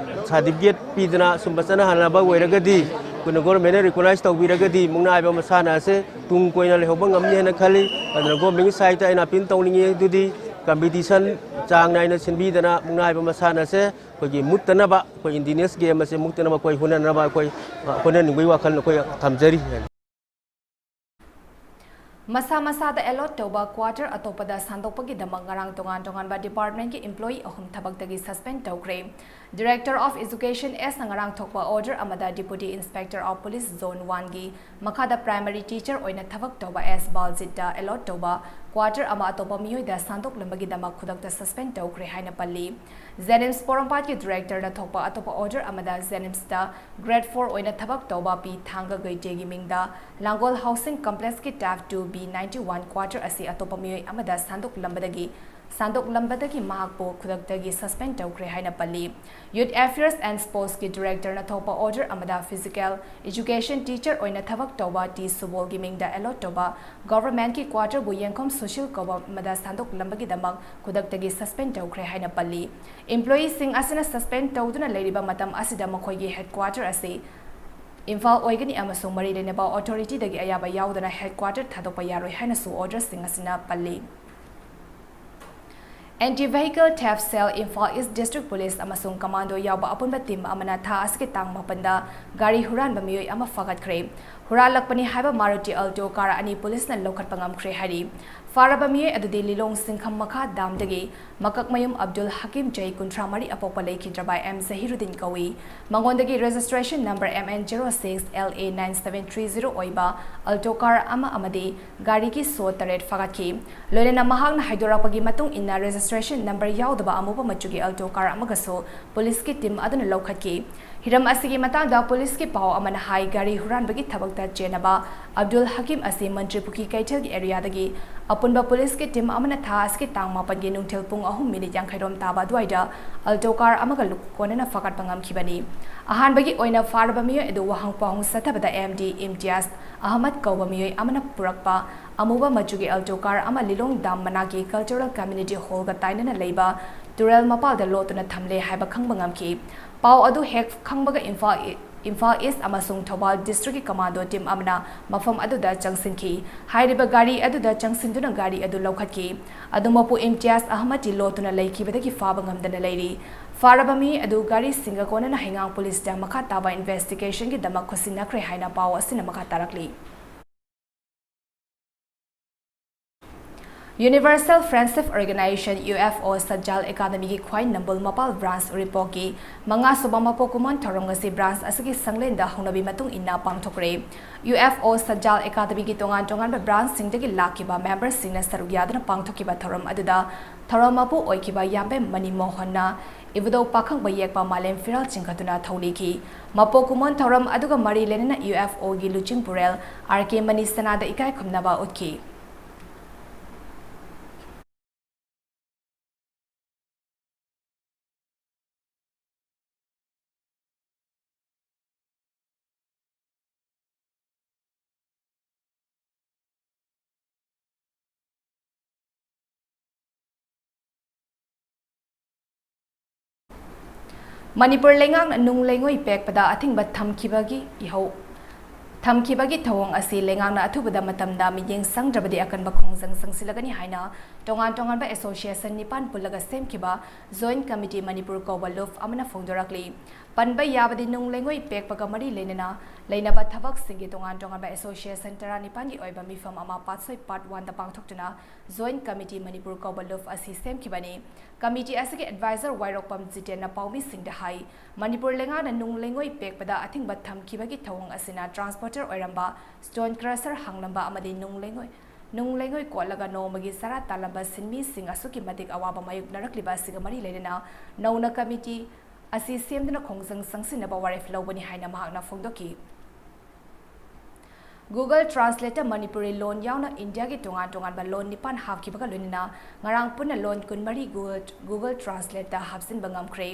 ꯁꯥꯔꯇꯤꯐꯤꯀꯦꯠ ꯄꯤꯗꯅ ꯁꯨꯝꯕ ꯆꯠꯅꯍꯟꯅꯕ ꯑꯣꯏꯔꯒꯗꯤ, ꯑꯩꯈꯣꯏꯅ ꯒꯣꯔꯃꯦꯟꯅ ꯔꯤꯀꯣꯛꯅꯥꯏꯖ ꯇꯧꯕꯤꯔꯒꯗꯤ ꯃꯨꯛꯅꯥ ꯍꯥꯏꯕ ꯃꯁꯥꯟꯅ ꯑꯁꯦ ꯇꯨꯡ ꯀꯣꯏꯅ ꯂꯩꯍꯧꯕ ꯉꯝꯅꯤ ꯍꯥꯏꯅ ꯈꯜꯂꯤ꯫ ꯑꯗꯨꯅ ꯒꯣꯔꯃꯦꯟꯒꯤ ꯁꯥꯏꯠꯇ ꯑꯩꯅ ꯑꯄꯤꯜ ꯇꯧꯅꯤꯡꯉꯤ꯫ ꯑꯗꯨꯗꯤ ꯀꯝꯄꯤꯇꯤꯁꯟ ꯆꯥꯡ ꯅꯥꯏꯅ ꯁꯤꯟꯕꯤꯗꯅ ꯃꯨꯛꯅꯥ ꯍꯥꯏꯕ ꯃꯁꯥꯟꯅ ꯑꯁꯦ ꯑꯩꯈꯣꯏꯒꯤ ꯃꯨꯠꯇꯅꯕ, ꯑꯩꯈꯣꯏ ꯏꯟꯗꯤꯖꯤꯅꯁ ꯒꯦꯝ ꯑꯁꯦ ꯃꯨꯠꯇꯅꯕ ꯑꯩꯈꯣꯏ ꯍꯣꯠꯅꯅꯕ ꯑꯩꯈꯣꯏ, ꯑ, ꯍꯣꯠꯅꯅꯤꯡꯕꯒꯤ ꯋꯥꯈꯜ ꯑꯩꯈꯣꯏ ꯊꯝꯖꯔꯤ꯫ ꯃꯁꯥ ꯃꯁꯥꯗ ꯑꯦꯂꯣꯠ ꯇꯧꯕ ꯀ꯭ꯋꯥꯇꯔ ꯑꯇꯣꯞꯄꯗ ꯁꯥꯟꯗꯣꯛꯄꯒꯤꯗꯃꯛ ꯉꯔꯥꯡ ꯇꯣꯉꯥꯟ ꯇꯣꯉꯥꯟꯕ ꯗꯤꯄꯥꯔꯠꯃꯦꯟꯒꯤ ꯏꯝꯄ꯭ꯂꯣꯌꯤ ꯑꯍꯨꯝ ꯊꯕꯛꯇꯒꯤ ꯁꯁꯄꯦꯟ ꯇꯧꯈ꯭ꯔꯦ꯫ Director of Education ꯑꯦꯁꯅ ꯉꯔꯥꯡ ꯊꯣꯛꯄ ꯑꯣꯔꯗꯔ ꯑꯃꯗ Deputy Inspector of Police Zone Oneꯒꯤ ꯃꯈꯥꯗ ꯄ꯭ꯔꯥꯏꯃꯔꯤ ꯇꯤꯆꯔ ꯑꯣꯏꯅ ꯊꯕꯛ ꯇꯧꯕ ꯑꯦꯁ ꯕꯥꯜꯖꯤꯠꯇ ꯑꯦꯂꯣꯠ ꯇꯧꯕ ꯀ꯭ꯋꯥꯇꯔ ꯑꯃ ꯑꯇꯣꯞꯄ ꯃꯤꯑꯣꯏꯗ ꯁꯥꯟꯗꯣꯛꯂꯝꯕꯒꯤꯗꯃꯛ ꯈꯨꯗꯛꯇ ꯁꯁꯄꯦꯟ ꯇꯧꯈ꯭ꯔꯦ ꯍꯥꯏꯅ ꯄꯜꯂꯤ꯫ ꯖꯦꯅꯤꯝꯁ ꯄꯣꯔꯣꯝꯄꯥꯠꯀꯤ ꯗꯤꯔꯦꯛꯇꯔꯅ ꯊꯣꯛꯄ ꯑꯇꯣꯞꯄ ꯑꯣꯔꯗꯔ ꯑꯃꯗ ꯖꯦꯅꯤꯝꯁꯇ ꯒ꯭ꯔꯦꯗ ꯐꯣꯔ ꯑꯣꯏꯅ ꯊꯕꯛ ꯇꯧꯕ ꯄꯤ ꯊꯥꯡꯒ ꯒꯩꯇꯦꯒꯤ ꯃꯤꯡꯗ ꯂꯥꯡꯒꯣꯜ ꯍꯥꯎꯁꯤꯡ ꯀꯝꯄ꯭ꯂꯦꯛꯁꯀꯤ ꯇꯥꯞ two B ninety one quarter ꯑꯁꯤ ꯑꯇꯣꯞꯄ ꯃꯤꯑꯣꯏ ꯑꯃꯗ ꯁꯥꯟꯗꯣꯛꯂꯝꯕꯗꯒꯤ, ꯁꯥꯟꯗꯣꯛꯂꯝꯕꯗꯒꯤ ꯃꯍꯥꯛꯄꯨ ꯈꯨꯗꯛꯇꯒꯤ ꯁꯁꯄꯦꯟ ꯇꯧꯈ꯭ꯔꯦ ꯍꯥꯏꯅ ꯄꯜꯂꯤ꯫ ꯌꯨꯠ ꯑꯦꯐꯤꯌꯔꯁ ꯑꯦꯟ ꯁ꯭ꯄꯣꯔꯠꯁꯀꯤ ꯗꯤꯔꯦꯛꯇꯔꯅ ꯊꯣꯛꯄ ꯑꯣꯔꯗꯔ ꯑꯃꯗ ꯐꯤꯖꯤꯀꯦꯜ ꯏꯖꯨꯀꯦꯁꯟ ꯇꯤꯆꯔ ꯑꯣꯏꯅ ꯊꯕꯛ ꯇꯧꯕ ꯇꯤ ꯁꯨꯕꯣꯜꯒꯤ ꯃꯤꯡꯗ ꯑꯦꯂꯣꯠ ꯇꯧꯕ ꯒꯚꯔꯟꯃꯦꯟꯠꯀꯤ ꯀ꯭ꯋꯥꯇꯔꯕꯨ ꯌꯦꯡꯐꯝ ꯁꯣꯁꯤꯌꯦꯜ ꯀꯧꯕ ꯑꯃꯗ ꯁꯥꯟꯗꯣꯛꯂꯝꯕꯒꯤꯗꯃꯛ ꯈꯨꯗꯛꯇꯒꯤ ꯁꯁꯄꯦꯟ ꯇꯧꯈ꯭ꯔꯦ ꯍꯥꯏꯅ ꯄꯜꯂꯤ꯫ ꯏꯝꯄ꯭ꯂꯣꯌꯤꯁꯤꯡ ꯑꯁꯤꯅ ꯁꯁꯄꯦꯟ ꯇꯧꯗꯨꯅ ꯂꯩꯔꯤꯕ ꯃꯇꯝ ꯑꯁꯤꯗ ꯃꯈꯣꯏꯒꯤ ꯍꯦꯗꯀ꯭ꯋꯥꯇꯔ ꯑꯁꯤ ꯏꯝꯐꯥꯜ ꯑꯣꯏꯒꯅꯤ ꯑꯃꯁꯨꯡ ꯃꯔꯤ ꯂꯩꯅꯕ ꯑꯣꯊꯣꯔꯤꯇꯤꯗꯒꯤ ꯑꯌꯥꯕ ꯌꯥꯎꯗꯅ ꯍꯦꯗꯀ꯭ꯋꯥꯇꯔ ꯊꯥꯗꯣꯛꯄ ꯌꯥꯔꯣꯏ ꯍꯥꯏꯅꯁꯨ ꯑꯣꯔꯗꯔꯁꯤꯡ ꯑꯁꯤꯅ ꯄꯜꯂꯤ꯫ Anti Vehicle Theft Cell, Imphal East District Police ꯑꯃꯁꯨꯡ ꯀꯃꯥꯟꯗꯣ ꯌꯥꯎꯕ ꯑꯄꯨꯟꯕ ꯇꯤꯝ ꯑꯃꯅ ꯊꯥ ꯑꯁꯤꯒꯤ ꯇꯥꯡ ꯃꯥꯄꯟꯗ ꯒꯥꯔꯤ ꯍꯨꯔꯥꯟꯕ ꯃꯤꯑꯣꯏ ꯑꯃ ꯐꯥꯒꯠꯈ꯭ꯔꯦ꯫ ꯍꯨꯔꯥꯜꯂꯛꯄꯅꯤ ꯍꯥꯏꯕ Maruti Alto car ꯑꯅꯤ ꯄꯨꯂꯤꯁꯅ ꯂꯧꯈꯠꯄ ꯉꯝꯈ꯭ꯔꯦ ꯍꯥꯏꯔꯤ꯫ ꯐꯥꯔꯕ ꯃꯤꯑꯣꯏ ꯑꯗꯨꯗꯤ ꯂꯤꯂꯣꯡ ꯁꯤꯡꯈꯝ ꯃꯈꯥ ꯗꯥꯝꯗꯒꯤ ꯃꯀꯛꯃꯌꯨꯝ ꯑꯕꯗꯨꯜ ꯍꯀꯤꯝ, ꯆꯍꯤ ꯀꯨꯟꯊ꯭ꯔꯥ ꯃꯔꯤ, ꯑꯄꯣꯛꯄ ꯂꯩꯈꯤꯗ꯭ꯔꯕ ꯑꯦꯝ ꯖꯍꯤꯔꯨꯗꯤꯟ ꯀꯧꯏ꯫ ꯃꯉꯣꯟꯗꯒꯤ registration number M N zero six L A nine seven three zero ꯑꯣꯏꯕ Alto car ꯑꯃ ꯑꯃꯗꯤ ꯒꯥꯔꯤꯒꯤ ꯁꯣ ꯇꯔꯦꯠ ꯐꯥꯒꯠꯈꯤ꯫ ꯂꯣꯏꯅꯅ ꯃꯍꯥꯛꯅ ꯍꯥꯏꯗꯣꯔꯛꯄꯒꯤ ꯃꯇꯨꯡ ꯏꯟꯅ, registration number ꯌꯥꯎꯗꯕ ꯑꯃꯨꯕ ꯃꯆꯨꯒꯤ Alto car ꯑꯃꯒꯁꯨ ꯄꯨꯂꯤꯁꯀꯤ team ꯑꯗꯨꯅ ꯂꯧꯈꯠꯈꯤ꯫ ꯍꯤꯔꯝ ꯑꯁꯤꯒꯤ ꯃꯇꯥꯡꯗ ꯄꯨꯂꯤꯁꯀꯤ ꯄꯥꯎ ꯑꯃꯅ ꯍꯥꯏ, ꯒꯥꯔꯤ ꯍꯨꯔꯥꯟꯕꯒꯤ ꯊꯕꯛꯇ ꯆꯦꯟꯅꯕ ꯑꯕꯗꯨꯜ ꯍꯀꯤꯝ ꯑꯁꯤ ꯃꯟꯇ꯭ꯔꯤꯄꯨꯈ꯭ꯔꯤ ꯀꯩꯊꯦꯜꯒꯤ areaꯗꯒꯤ ꯑꯄꯨꯟꯕ ꯄꯨꯂꯤꯁꯀꯤ team ꯑꯃꯅ ꯊꯥ ꯑꯁꯤꯒꯤ ꯇꯥꯡ ꯃꯥꯄꯟꯒꯤ ꯅꯨꯡꯊꯤꯜ ꯄꯨꯡ ꯑꯍꯨꯝ ꯃꯤꯅꯤꯠ ꯌꯥꯡꯈꯩ ꯔꯣꯝ ꯇꯥꯕ ꯑꯗꯨꯋꯥꯏꯗ Alto car ꯑꯃꯒ ꯂꯨ-, ꯀꯣꯟꯅꯅ ꯐꯥꯒꯠꯄ ꯉꯝꯈꯤꯕꯅꯤ꯫ ꯑꯍꯥꯟꯕꯒꯤ ꯑꯣꯏꯅ ꯐꯥꯔꯕ ꯃꯤꯑꯣꯏ ꯑꯗꯨ ꯋꯥꯍꯪ ꯄꯥꯎꯍꯪ ꯆꯠꯊꯕꯗ M D ꯏꯝꯇꯤꯌꯥꯖ ꯑꯍꯃꯗ ꯀꯧꯕ ꯃꯤꯑꯣꯏ ꯑꯃꯅ ꯄꯨꯔꯛꯄ ꯑꯃꯨꯕ ꯃꯆꯨꯒꯤ Alto car ꯑꯃ ꯂꯤꯂꯣꯡ ꯗꯥꯝ ꯃꯅꯥꯛꯀꯤ Cultural Community Hallꯒ ꯇꯥꯏꯅꯅ ꯂꯩꯕ ꯇꯨꯔꯦꯜ ꯃꯄꯥꯜꯗ ꯂꯣꯠꯇꯨꯅ ꯊꯝꯂꯦ ꯍꯥꯏꯕ ꯈꯪꯕ ꯉꯝꯈꯤ꯫ ꯄꯥꯎ ꯑꯗꯨ ꯍꯦꯛ ꯈꯪꯕꯒ ꯏꯝꯐꯥꯜ ꯏ-, ꯏꯝꯐꯥꯜ East ꯑꯃꯁꯨꯡ ꯊꯧꯕꯥꯜ districtꯀꯤ commando team ꯑꯃꯅ ꯃꯐꯝ ꯑꯗꯨꯗ ꯆꯪꯁꯤꯟꯈꯤ꯫ ꯍꯥꯏꯔꯤꯕ ꯒꯥꯔꯤ ꯑꯗꯨꯗ ꯆꯪꯁꯤꯟꯗꯨꯅ ꯒꯥꯔꯤ ꯑꯗꯨ ꯂꯧꯈꯠꯈꯤ꯫ ꯑꯗꯨ ꯃꯄꯨ ꯏꯝꯇꯤꯌꯥꯖ ꯑꯍꯃꯗꯇꯤ ꯂꯣꯠꯇꯨꯅ ꯂꯩꯈꯤꯕꯗꯒꯤ ꯐꯥꯕ ꯉꯝꯗꯅ ꯂꯩꯔꯤ꯫ ꯐꯥꯔꯕ ꯃꯤ ꯑꯗꯨ ꯒꯥꯔꯤꯁꯤꯡꯒ ꯀꯣꯟꯅꯅ ꯍꯩꯉꯥꯡ ꯄꯨꯂꯤꯁꯇ ꯃꯈꯥ ꯇꯥꯕ investigationꯒꯤꯗꯃꯛ ꯈꯨꯠꯁꯤꯟꯅꯈ꯭ꯔꯦ ꯍꯥꯏꯅ ꯄꯥꯎ ꯑꯁꯤꯅ ꯃꯈꯥ ꯇꯥꯔꯛꯂꯤ꯫ Universal Friendship Organization, U F O, ꯁꯠꯖꯥꯜ ꯑꯦꯀꯥꯗꯃꯤꯒꯤ ꯈ꯭ꯋꯥꯏ ꯅꯝꯕꯨꯜ ꯃꯄꯥꯜ branch ꯎꯔꯤꯄꯣꯛꯀꯤ ꯃꯉꯥꯁꯨꯕ ꯃꯄꯣꯛ ꯀꯨꯝꯑꯣꯟ ꯊꯧꯔꯝ ꯉꯁꯤ branch ꯑꯁꯤꯒꯤ ꯁꯪꯂꯦꯟꯗ ꯍꯧꯅꯕꯤ ꯃꯇꯨꯡ ꯏꯟꯅ ꯄꯥꯡꯊꯣꯛꯈ꯭ꯔꯦ꯫ U F O ꯁꯠꯖꯥꯜ ꯑꯦꯀꯥꯗꯃꯤꯒꯤ ꯇꯣꯉꯥꯟ ꯇꯣꯉꯥꯟꯕ branchꯁꯤꯡꯗꯒꯤ ꯂꯥꯛꯈꯤꯕ memberꯁꯤꯡꯅ ꯁꯔꯨꯛ ꯌꯥꯗꯨꯅ ꯄꯥꯡꯊꯣꯛꯈꯤꯕ ꯊꯧꯔꯝ ꯑꯗꯨꯗ ꯊꯧꯔꯝ ꯃꯄꯨ ꯑꯣꯏꯈꯤꯕ ꯌꯥꯝꯕꯦꯝ ꯃꯅꯤ ꯃꯣꯍꯟꯅ ꯏꯕꯨꯙꯧ ꯄꯥꯈꯪꯕ ꯌꯦꯛꯄ ꯃꯥꯂꯦꯝ ꯐꯤꯔꯥꯜ ꯆꯤꯡꯈꯠꯇꯨꯅ ꯊꯧꯅꯤꯈꯤ꯫ ꯃꯄꯣꯛ ꯀꯨꯝꯑꯣꯟ ꯊꯧꯔꯝ ꯑꯗꯨꯒ ꯃꯔꯤ ꯂꯩꯅꯅ U F Oꯒꯤ ꯂꯨꯆꯤꯡꯄꯨꯔꯦꯜ R K ꯃꯅꯤ ꯁꯅꯥꯗ ꯏꯀꯥꯏ ꯈꯨꯝꯅꯕ ꯎꯠꯈꯤ꯫ ꯃꯅꯤꯄꯨꯔ ꯂꯩꯉꯥꯛꯅ ꯅꯨꯡ ꯂꯩꯉꯣꯏ ꯄꯦꯛꯄꯗ ꯑꯊꯤꯡꯕ ꯊꯝꯈꯤꯕꯒꯤ ꯏꯍꯧ, ꯊꯝꯈꯤꯕꯒꯤ ꯊꯧꯑꯣꯡ ꯑꯁꯤ ꯂꯩꯉꯥꯛꯅ ꯑꯊꯨꯕꯗ ꯃꯇꯝꯗ ꯃꯤꯠꯌꯦꯡ ꯆꯪꯗ꯭ꯔꯕꯗꯤ ꯑꯀꯟꯕ ꯈꯣꯡꯖꯪ ꯆꯪꯁꯤꯜꯂꯒꯅꯤ ꯍꯥꯏꯅ ꯇꯣꯉꯥꯟ ꯇꯣꯉꯥꯟꯕ association ꯅꯤꯄꯥꯟ ꯄꯨꯜꯂꯒ ꯁꯦꯝꯈꯤꯕ Joint Committee ꯃꯅꯤꯄꯨꯔ ꯀꯧꯕ ꯂꯨꯞ ꯑꯃꯅ ꯐꯣꯡꯗꯣꯔꯛꯂꯤ꯫ ꯄꯟꯕ ꯌꯥꯕꯗꯤ ꯅꯨꯡ ꯂꯩꯉꯣꯏ ꯄꯦꯛꯄꯒ ꯃꯔꯤ ꯂꯩꯅꯅ ꯂꯩꯅꯕ ꯊꯕꯛꯁꯤꯡꯒꯤ ꯇꯣꯉꯥꯟ ꯇꯣꯉꯥꯟꯕ ꯑꯦꯁꯣꯁꯤꯌꯦꯁꯟ ꯇꯔꯥꯅꯤꯄꯥꯟꯒꯤ ꯑꯣꯏꯕ ꯃꯤꯐꯝ ꯑꯃ ꯄꯥꯠꯁꯣꯏ ꯄꯥꯠ ꯋꯥꯟꯗ ꯄꯥꯡꯊꯣꯛꯇꯨꯅ Joint Committee ꯃꯅꯤꯄꯨꯔ ꯀꯧꯕ ꯂꯨꯞ ꯑꯁꯤ ꯁꯦꯝꯈꯤꯕꯅꯤ꯫ ꯀꯃꯤꯇꯤ ꯑꯁꯤꯒꯤ ꯑꯦꯗꯚꯥꯏꯖꯔ ꯋꯥꯏꯔꯣꯛꯄꯝ ꯖꯤꯇꯦꯟꯅ ꯄꯥꯎꯃꯤꯁꯤꯡꯗ ꯍꯥꯏ, ꯃꯅꯤꯄꯨꯔ ꯂꯩꯉꯥꯛꯅ ꯅꯨꯡ ꯂꯩꯉꯣꯏ ꯄꯦꯛꯄꯗ ꯑꯊꯤꯡꯕ ꯊꯝꯈꯤꯕꯒꯤ ꯊꯧꯑꯣꯡ ꯑꯁꯤꯅ ꯇ꯭ꯔꯥꯟꯁꯄꯣꯔꯇꯔ ꯑꯣꯏꯔꯝꯕ, ꯁ꯭ꯇꯣꯟ ꯀ꯭ꯔꯁꯔ ꯍꯥꯡꯂꯝꯕ ꯑꯃꯗꯤ ꯅꯨꯡ ꯂꯩꯉꯣꯏ, ꯅꯨꯡ ꯂꯩꯉꯣꯏ ꯀꯣꯠꯂꯒ ꯅꯣꯡꯃꯒꯤ ꯆꯔꯥ ꯇꯥꯜꯂꯝꯕ ꯁꯤꯟꯃꯤꯁꯤꯡ ꯑꯁꯨꯛꯀꯤ ꯃꯇꯤꯛ ꯑꯋꯥꯕ ꯃꯥꯌꯣꯛꯅꯔꯛꯂꯤꯕ ꯑꯁꯤꯒ ꯃꯔꯤ ꯂꯩꯅꯅ ꯅꯧꯅ ꯀꯃꯤꯇꯤ ꯑꯁꯤ ꯁꯦꯝꯗꯨꯅ ꯈꯣꯡꯖꯪ ꯆꯪꯁꯤꯟꯅꯕ ꯋꯥꯔꯦꯞ ꯂꯧꯕꯅꯤ ꯍꯥꯏꯅ ꯃꯍꯥꯛꯅ ꯐꯣꯡꯗꯣꯛꯈꯤ꯫ Google Translate ꯇ ꯃꯅꯤꯄꯨꯔꯤ ꯂꯣꯟ ꯌꯥꯎꯅ ꯏꯟꯗꯤꯌꯥꯒꯤ ꯇꯣꯉꯥꯟ ꯇꯣꯉꯥꯟꯕ ꯂꯣꯟ ꯅꯤꯄꯥꯟ ꯍꯥꯞꯈꯤꯕꯒ ꯂꯣꯏꯅꯅ ꯉꯔꯥꯡ ꯄꯨꯟꯅ ꯂꯣꯟ ꯀꯨꯟꯃꯔꯤ Google, Google Translate ꯇ ꯍꯥꯞꯆꯤꯟꯕ ꯉꯝꯈ꯭ꯔꯦ꯫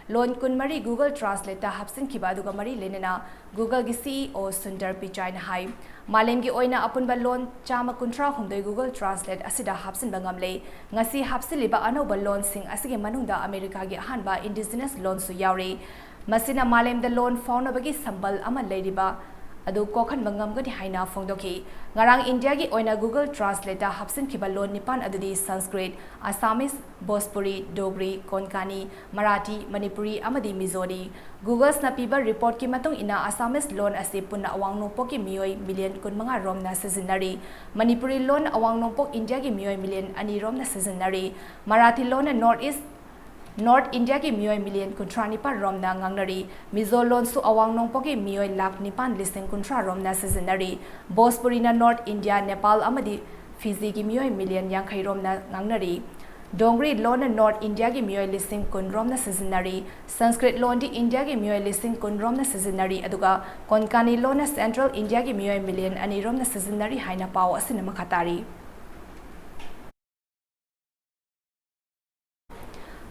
ꯂꯣꯟ ꯀꯨꯟꯃꯔꯤ Google Translate ꯇ ꯍꯥꯞꯆꯤꯟꯈꯤꯕ ꯑꯗꯨꯒ ꯃꯔꯤ ꯂꯩꯅꯅ Google ꯒꯤ C E O ꯁꯨꯟꯗꯔ ꯄꯤꯆꯥꯏꯅ ꯍꯥꯏ, ꯃꯥꯂꯦꯝꯒꯤ ꯑꯣꯏꯅ ꯑꯄꯨꯟꯕ ꯂꯣꯟ ꯆꯥꯝꯃ ꯀꯨꯟꯊ꯭ꯔꯥ ꯍꯨꯝꯗꯣꯏ Google Translate ꯑꯁꯤꯗ ꯍꯥꯞꯆꯤꯟꯕ ꯉꯝꯂꯦ꯫ ꯉꯁꯤ ꯍꯥꯞꯆꯤꯜꯂꯤꯕ ꯑꯅꯧꯕ ꯂꯣꯟꯁꯤꯡ ꯑꯁꯤꯒꯤ ꯃꯅꯨꯡꯗ ꯑꯃꯦꯔꯤꯀꯥꯒꯤ ꯑꯍꯥꯟꯕ indigenous ꯂꯣꯟꯁꯨ ꯌꯥꯎꯔꯤ꯫ ꯃꯁꯤꯅ ꯃꯥꯂꯦꯝꯗ ꯂꯣꯟ ꯐꯥꯎꯅꯕꯒꯤ ꯁꯝꯕꯜ ꯑꯃ ꯂꯩꯔꯤꯕ ꯑꯗꯨ ꯀꯣꯛꯍꯟꯕ ꯉꯝꯒꯅꯤ ꯍꯥꯏꯅ ꯐꯣꯡꯗꯣꯛꯈꯤ꯫ ꯉꯔꯥꯡ ꯏꯟꯗꯤꯌꯥꯒꯤ ꯑꯣꯏꯅ Google Translate ꯇ ꯍꯥꯞꯆꯤꯟꯈꯤꯕ ꯂꯣꯟ ꯅꯤꯄꯥꯟ ꯑꯗꯨꯗꯤ ꯁꯪꯁꯀ꯭ꯔꯤꯠ, ꯑꯁꯥꯃꯤꯁ, ꯚꯣꯖꯄꯨꯔꯤ, ꯗꯣꯒ꯭ꯔꯤ, ꯀꯣꯟꯀꯥꯅꯤ, ꯃꯔꯥꯊꯤ, ꯃꯅꯤꯄꯨꯔꯤ ꯑꯃꯗꯤ ꯃꯤꯖꯣꯅꯤ꯫ Google ꯅ ꯄꯤꯕ ꯔꯤꯄꯣꯔꯠꯀꯤ ꯃꯇꯨꯡ ꯏꯟꯅ ꯑꯁꯥꯃꯤꯁ ꯂꯣꯟ ꯑꯁꯤ ꯄꯨꯟꯅ ꯑꯋꯥꯡ ꯅꯣꯡꯄꯣꯛꯀꯤ ꯃꯤꯑꯣꯏ ꯃꯤꯂꯤꯌꯟ ꯀꯨꯟꯃꯉꯥ ꯔꯣꯝꯅ ꯁꯤꯖꯤꯟꯅꯔꯤ꯫ ꯃꯅꯤꯄꯨꯔꯤ ꯂꯣꯟ ꯑꯋꯥꯡ ꯅꯣꯡꯄꯣꯛ ꯏꯟꯗꯤꯌꯥꯒꯤ ꯃꯤꯑꯣꯏ ꯃꯤꯂꯤꯌꯟ ꯑꯅꯤ ꯔꯣꯝꯅ ꯁꯤꯖꯤꯟꯅꯔꯤ꯫ ꯃꯔꯥꯊꯤ ꯂꯣꯟꯅ North East, North ꯏꯟꯗꯤꯌꯥꯒꯤ ꯃꯤꯑꯣꯏ ꯃꯤꯂꯤꯌꯟ ꯀꯨꯟꯊ꯭ꯔꯥ ꯅꯤꯄꯥꯟ ꯔꯣꯝꯅ ꯉꯥꯡꯅꯔꯤ꯫ ꯃꯤꯖꯣ ꯂꯣꯟꯁꯨ ꯑꯋꯥꯡ ꯅꯣꯡꯄꯣꯛꯀꯤ ꯃꯤꯑꯣꯏ ꯂꯥꯈ ꯅꯤꯄꯥꯟ ꯂꯤꯁꯤꯡ ꯀꯨꯟꯊ꯭ꯔꯥ ꯔꯣꯝꯅ ꯁꯤꯖꯤꯟꯅꯔꯤ꯫ ꯚꯣꯖꯄꯨꯔꯤꯅ North India, ꯅꯦꯄꯥꯜ ꯑꯃꯗꯤ ꯐꯤꯖꯤꯒꯤ ꯃꯤꯑꯣꯏ ꯃꯤꯂꯤꯌꯟ ꯌꯥꯡꯈꯩ ꯔꯣꯝꯅ ꯉꯥꯡꯅꯔꯤ꯫ ꯗꯣꯡꯒ꯭ꯔꯤ ꯂꯣꯟꯅ North ꯏꯟꯗꯤꯌꯥꯒꯤ ꯃꯤꯑꯣꯏ ꯂꯤꯁꯤꯡ ꯀꯨꯟ ꯔꯣꯝꯅ ꯁꯤꯖꯤꯟꯅꯔꯤ꯫ ꯁꯪꯁꯀ꯭ꯔꯤꯠ ꯂꯣꯟꯗꯤ ꯏꯟꯗꯤꯌꯥꯒꯤ ꯃꯤꯑꯣꯏ ꯂꯤꯁꯤꯡ ꯀꯨꯟ ꯔꯣꯝꯅ ꯁꯤꯖꯤꯟꯅꯔꯤ, ꯑꯗꯨꯒ ꯀꯣꯟꯀꯥꯅꯤ ꯂꯣꯟꯅ Central ꯏꯟꯗꯤꯌꯥꯒꯤ ꯃꯤꯑꯣꯏ ꯃꯤꯂꯤꯌꯟ ꯑꯅꯤ ꯔꯣꯝꯅ ꯁꯤꯖꯤꯟꯅꯔꯤ ꯍꯥꯏꯅ ꯄꯥꯎ ꯑꯁꯤꯅ ꯃꯈꯥ ꯇꯥꯔꯤ꯫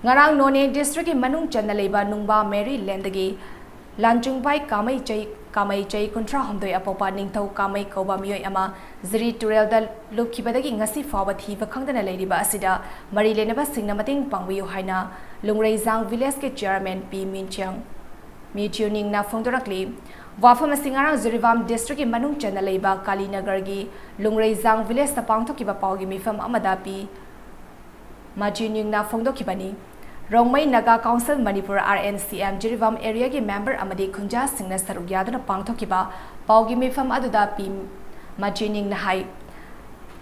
ꯉꯔꯥꯡ ꯅꯣꯅꯦ ꯗꯤꯁꯇ꯭ꯔꯤꯛꯀꯤ ꯃꯅꯨꯡ ꯆꯟꯅ ꯂꯩꯕ ꯅꯨꯡꯕꯥ ꯃꯦꯔꯤ ꯂꯦꯟꯗꯒꯤ ꯂꯥꯟꯆꯨꯡꯕꯥꯏ ꯀꯥꯃꯩꯆꯩ, ꯀꯥꯃꯩꯆꯩ ꯀꯨꯟꯊ꯭ꯔꯥ ꯍꯨꯝꯗꯣꯏ ꯑꯄꯣꯛꯄ ꯅꯤꯡꯊꯧ ꯀꯥꯃꯩ ꯀꯧꯕ ꯃꯤꯑꯣꯏ ꯑꯃ ꯖꯤꯔꯤ ꯇꯨꯔꯦꯜꯗ ꯂꯨꯞꯈꯤꯕꯗꯒꯤ ꯉꯁꯤ ꯐꯥꯎꯕ ꯊꯤꯕ ꯈꯪꯗꯅ ꯂꯩꯔꯤꯕ ꯑꯁꯤꯗ ꯃꯔꯤ ꯂꯩꯅꯕꯁꯤꯡꯅ ꯃꯇꯦꯡ ꯄꯥꯡꯕꯤꯌꯨ ꯍꯥꯏꯅ ꯂꯨꯡꯔꯩꯖꯥꯡ ꯚꯤꯂꯦꯖꯀꯤ ꯆꯤꯌꯔꯃꯦꯟ ꯄꯤ ꯃꯤꯟꯆꯤꯌꯥꯡ, ꯃꯤꯆꯤꯌꯨꯅꯤꯡꯅ ꯐꯣꯡꯗꯣꯔꯛꯂꯤ꯫ ꯋꯥꯐꯝ ꯑꯁꯤ ꯉꯔꯥꯡ ꯖꯤꯔꯤꯕꯥꯝ ꯗꯤꯁꯇ꯭ꯔꯤꯛꯀꯤ ꯃꯅꯨꯡ ꯆꯟꯅ ꯂꯩꯕ ꯀꯥꯂꯤꯅꯒꯔꯒꯤ ꯂꯨꯡꯔꯩꯖꯥꯡ ꯚꯤꯂꯦꯖꯇ ꯄꯥꯡꯊꯣꯛꯈꯤꯕ ꯄꯥꯎꯒꯤ ꯃꯤꯐꯝ ꯑꯃꯗ ꯄꯤ ꯃꯥꯆꯤꯅꯤꯡꯅ ꯐꯣꯡꯗꯣꯛꯈꯤꯕꯅꯤ꯫ ꯔꯣꯡꯃꯩ ꯅꯥꯒꯥ ꯀꯥꯎꯟꯁꯤꯜ ꯃꯅꯤꯄꯨꯔ, RNCM, ꯖꯤꯔꯤꯕꯥꯝ ꯑꯦꯔꯤꯌꯥꯒꯤ ꯃꯦꯝꯕꯔ ꯑꯃꯗꯤ ꯈꯨꯟꯖꯥꯁꯤꯡꯅ ꯁꯔꯨꯛ ꯌꯥꯗꯨꯅ ꯄꯥꯡꯊꯣꯛꯈꯤꯕ ꯄꯥꯎꯒꯤ ꯃꯤꯐꯝ ꯑꯗꯨꯗ ꯄꯤ ꯃꯆꯤꯅꯤꯡꯅ ꯍꯥꯏ,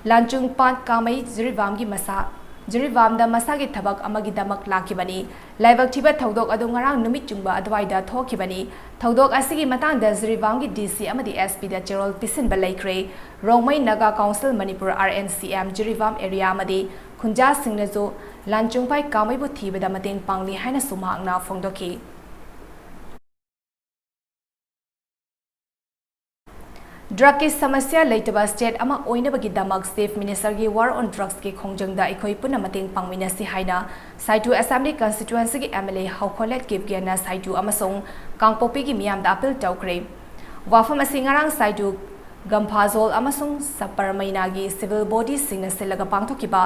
ꯂꯥꯟꯆꯨꯡ ꯄꯥꯠ ꯀꯥꯃꯩ ꯖꯤꯔꯤꯕꯥꯝꯒꯤ ꯃꯁꯥ, ꯖꯤꯔꯤꯕꯥꯝꯗ ꯃꯁꯥꯒꯤ ꯊꯕꯛ ꯑꯃꯒꯤꯗꯃꯛ ꯂꯥꯛꯈꯤꯕꯅꯤ꯫ ꯂꯥꯏꯕꯛ ꯊꯤꯕ ꯊꯧꯗꯣꯛ ꯑꯗꯨ ꯉꯔꯥꯡ ꯅꯨꯃꯤꯠ ꯆꯨꯡꯕ ꯑꯗꯨꯋꯥꯏꯗ ꯊꯣꯛꯈꯤꯕꯅꯤ꯫ ꯊꯧꯗꯣꯛ ꯑꯁꯤꯒꯤ ꯃꯇꯥꯡꯗ ꯖꯤꯔꯤꯕꯥꯝꯒꯤ DC ꯑꯃꯗꯤ SPꯗ ꯆꯦꯔꯣꯜ ꯄꯤꯁꯤꯟꯕ ꯂꯩꯈ꯭ꯔꯦ꯫ Rongmei Naga council Manipur, RNCM, Jiribam area ꯑꯃꯗꯤ ꯈꯨꯟꯖꯥꯁꯤꯡꯅꯁꯨ ꯂꯥꯟꯆꯨꯡꯄꯥꯏ ꯀꯥꯃꯩꯕꯨ ꯊꯤꯕꯗ ꯃꯇꯦꯡ ꯄꯥꯡꯂꯤ ꯍꯥꯏꯅꯁꯨ ꯃꯍꯥꯛꯅ ꯐꯣꯡꯗꯣꯛꯈꯤ꯫ ꯗ꯭ꯔꯒꯀꯤ ꯁꯃꯁ꯭ꯌꯥ ꯂꯩꯇꯕ ꯁ꯭ꯇꯦꯠ ꯑꯃ ꯑꯣꯏꯅꯕꯒꯤꯗꯃꯛ ꯆꯤꯐ ꯃꯤꯅꯤꯁꯇꯔꯒꯤ ꯋꯥꯔ ꯑꯣꯟ ꯗ꯭ꯔꯒꯁꯀꯤ ꯈꯣꯡꯖꯪꯗ ꯑꯩꯈꯣꯏ ꯄꯨꯟꯅ ꯃꯇꯦꯡ ꯄꯥꯡꯃꯤꯟꯅꯁꯤ ꯍꯥꯏꯅ ꯁꯥꯏꯇꯨ ꯑꯦꯁꯦꯝꯕ꯭ꯂꯤ ꯀꯟꯁꯇꯤꯇ꯭ꯋꯦꯟꯁꯤꯒꯤ MLA ꯍꯧꯈꯣꯂꯦꯠ ꯀꯤꯞꯒꯦꯟꯅ ꯁꯥꯏꯇꯨ ꯑꯃꯁꯨꯡ ꯀꯥꯡꯄꯣꯛꯄꯤꯒꯤ ꯃꯤꯌꯥꯝꯗ ꯑꯄꯤꯜ ꯇꯧꯈ꯭ꯔꯦ꯫ ꯋꯥꯐꯝ ꯑꯁꯤ ꯉꯔꯥꯡ ꯁꯥꯏꯇꯨ ꯒꯝꯐꯥꯖꯣꯜ ꯑꯃꯁꯨꯡ ꯁꯄꯔꯃꯩꯅꯥꯒꯤ ꯁꯤꯚꯤꯜ ꯕꯣꯗꯤꯁꯤꯡꯅ ꯁꯤꯜꯂꯒ ꯄꯥꯡꯊꯣꯛꯈꯤꯕ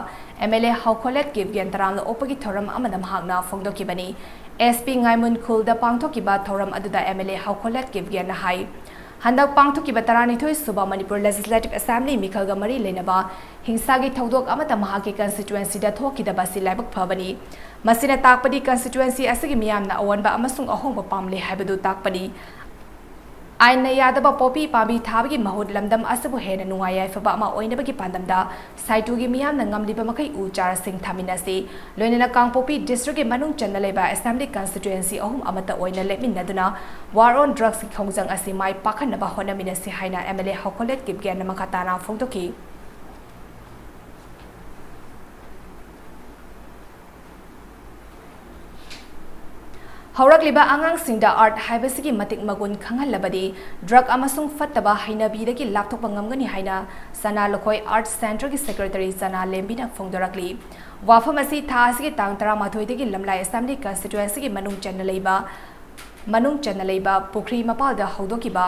MLA ꯍꯧꯈꯣꯂꯦꯠ ꯀꯤꯞꯒꯦꯟ ꯇꯔꯥꯝꯅ ꯑꯣꯛꯄꯒꯤ ꯊꯧꯔꯝ ꯑꯃꯗ ꯃꯍꯥꯛꯅ ꯐꯣꯡꯗꯣꯛꯈꯤꯕꯅꯤ꯫ SP ꯉꯥꯏꯃꯨꯟ ꯈꯨꯜꯗ ꯄꯥꯡꯊꯣꯛꯈꯤꯕ ꯊꯧꯔꯝ ꯑꯗꯨꯗ MLA ꯍꯧꯈꯣꯂꯦꯠ ꯀꯤꯞꯒꯦꯟꯅ ꯍꯥꯏ, ꯍꯟꯗꯛ ꯄꯥꯡꯊꯣꯛꯈꯤꯕ ꯇꯔꯥꯅꯤꯊꯣꯏ ꯁꯨꯕ ꯃꯅꯤꯄꯨꯔ ꯂꯦꯖꯤꯁꯂꯦꯇꯤꯚ ꯑꯦꯁꯦꯝꯕ꯭ꯂꯤ ꯃꯤꯈꯜꯒ ꯃꯔꯤ ꯂꯩꯅꯕ ꯍꯤꯡꯁꯥꯒꯤ ꯊꯧꯗꯣꯛ ꯑꯃꯠꯇ ꯃꯍꯥꯛꯀꯤ ꯀꯟꯁꯇꯤꯇ꯭ꯋꯦꯟꯁꯤꯗ ꯊꯣꯛꯈꯤꯗꯕ ꯑꯁꯤ ꯂꯥꯏꯕꯛ ꯐꯕꯅꯤ꯫ ꯃꯁꯤꯅ ꯇꯥꯛꯄꯗꯤ ꯀꯟꯁꯇꯤꯇ꯭ꯋꯦꯟꯁꯤ ꯑꯁꯤꯒꯤ ꯃꯤꯌꯥꯝꯅ ꯑꯑꯣꯟꯕ ꯑꯃꯁꯨꯡ ꯑꯍꯣꯡꯕ ꯄꯥꯝꯂꯦ ꯍꯥꯏꯕꯗꯨ ꯇꯥꯛꯄꯅꯤ꯫ ꯑꯥꯏꯟꯅ ꯌꯥꯗꯕ ꯄꯣꯄꯤ ꯄꯥꯝꯕꯤ ꯊꯥꯕꯒꯤ ꯃꯍꯨꯠ ꯂꯝꯗꯝ ꯑꯁꯤꯕꯨ ꯍꯦꯟꯅ ꯅꯨꯡꯉꯥꯏ ꯌꯥꯏꯐꯕ ꯑꯃ ꯑꯣꯏꯅꯕꯒꯤ ꯄꯥꯟꯗꯝꯗ ꯁꯥꯏꯇꯨꯒꯤ ꯃꯤꯌꯥꯝꯅ ꯉꯝꯂꯤꯕ ꯃꯈꯩ ꯎ ꯆꯥꯔꯥꯁꯤꯡ ꯊꯥꯃꯤꯟꯅꯁꯤ꯫ ꯂꯣꯏꯅꯅ ꯀꯥꯡꯄꯣꯛꯄꯤ ꯗꯤꯁꯇ꯭ꯔꯤꯛꯀꯤ ꯃꯅꯨꯡ ꯆꯟꯅ ꯂꯩꯕ ꯑꯦꯁꯦꯝꯕ꯭ꯂꯤ ꯀꯟꯁꯇꯤꯇ꯭ꯋꯦꯟꯁꯤ ꯑꯍꯨꯝ ꯑꯃꯠꯇ ꯑꯣꯏꯅ ꯂꯦꯞꯃꯤꯟꯅꯗꯨꯅ ꯋꯥꯔ ꯑꯣꯟ ꯗ꯭ꯔꯒꯁꯀꯤ ꯈꯣꯡꯖꯪ ꯑꯁꯤ ꯃꯥꯏ ꯄꯥꯛꯍꯟꯅꯕ ꯍꯣꯠꯅꯃꯤꯟꯅꯁꯤ ꯍꯥꯏꯅ MLA ꯍꯧꯈꯣꯂꯦꯠ ꯀꯤꯞꯒꯦꯟꯅ ꯃꯈꯥ ꯇꯥꯅ ꯐꯣꯡꯗꯣꯛꯈꯤ꯫ ꯍꯧꯔꯛꯂꯤꯕ ꯑꯉꯥꯡꯁꯤꯡꯗ ꯑꯥꯔꯠ ꯍꯥꯏꯕꯁꯤꯒꯤ ꯃꯇꯤꯛ ꯃꯒꯨꯟ ꯈꯪꯍꯜꯂꯕꯗꯤ ꯗ꯭ꯔꯒ ꯑꯃꯁꯨꯡ ꯐꯠꯇꯕ ꯍꯩꯅꯕꯤꯗꯒꯤ ꯂꯥꯞꯊꯣꯛꯄ ꯉꯝꯒꯅꯤ ꯍꯥꯏꯅ ꯆꯅꯥ ꯂꯨꯈꯣꯏ ꯑꯥꯔꯠ ꯁꯦꯟꯇꯔꯒꯤ ꯁꯦꯀ꯭ꯔꯦꯇꯔꯤ ꯆꯅꯥ ꯂꯦꯝꯕꯤꯅ ꯐꯣꯡꯗꯣꯔꯛꯂꯤ꯫ ꯋꯥꯐꯝ ꯑꯁꯤ ꯊꯥ ꯑꯁꯤꯒꯤ ꯇꯥꯡ ꯇꯔꯥꯃꯥꯊꯣꯏꯗꯒꯤ ꯂꯝꯂꯥꯏ ꯑꯦꯁꯦꯝꯕ꯭ꯂꯤ ꯀꯟꯁꯇꯤꯇ꯭ꯋꯦꯟꯁꯤꯒꯤ ꯃꯅꯨꯡ ꯆꯟꯅ ꯂꯩꯕ, ꯃꯅꯨꯡ ꯆꯟꯅ ꯂꯩꯕ ꯄꯨꯈ꯭ꯔꯤ ꯃꯄꯥꯜꯗ ꯍꯧꯗꯣꯛꯈꯤꯕ,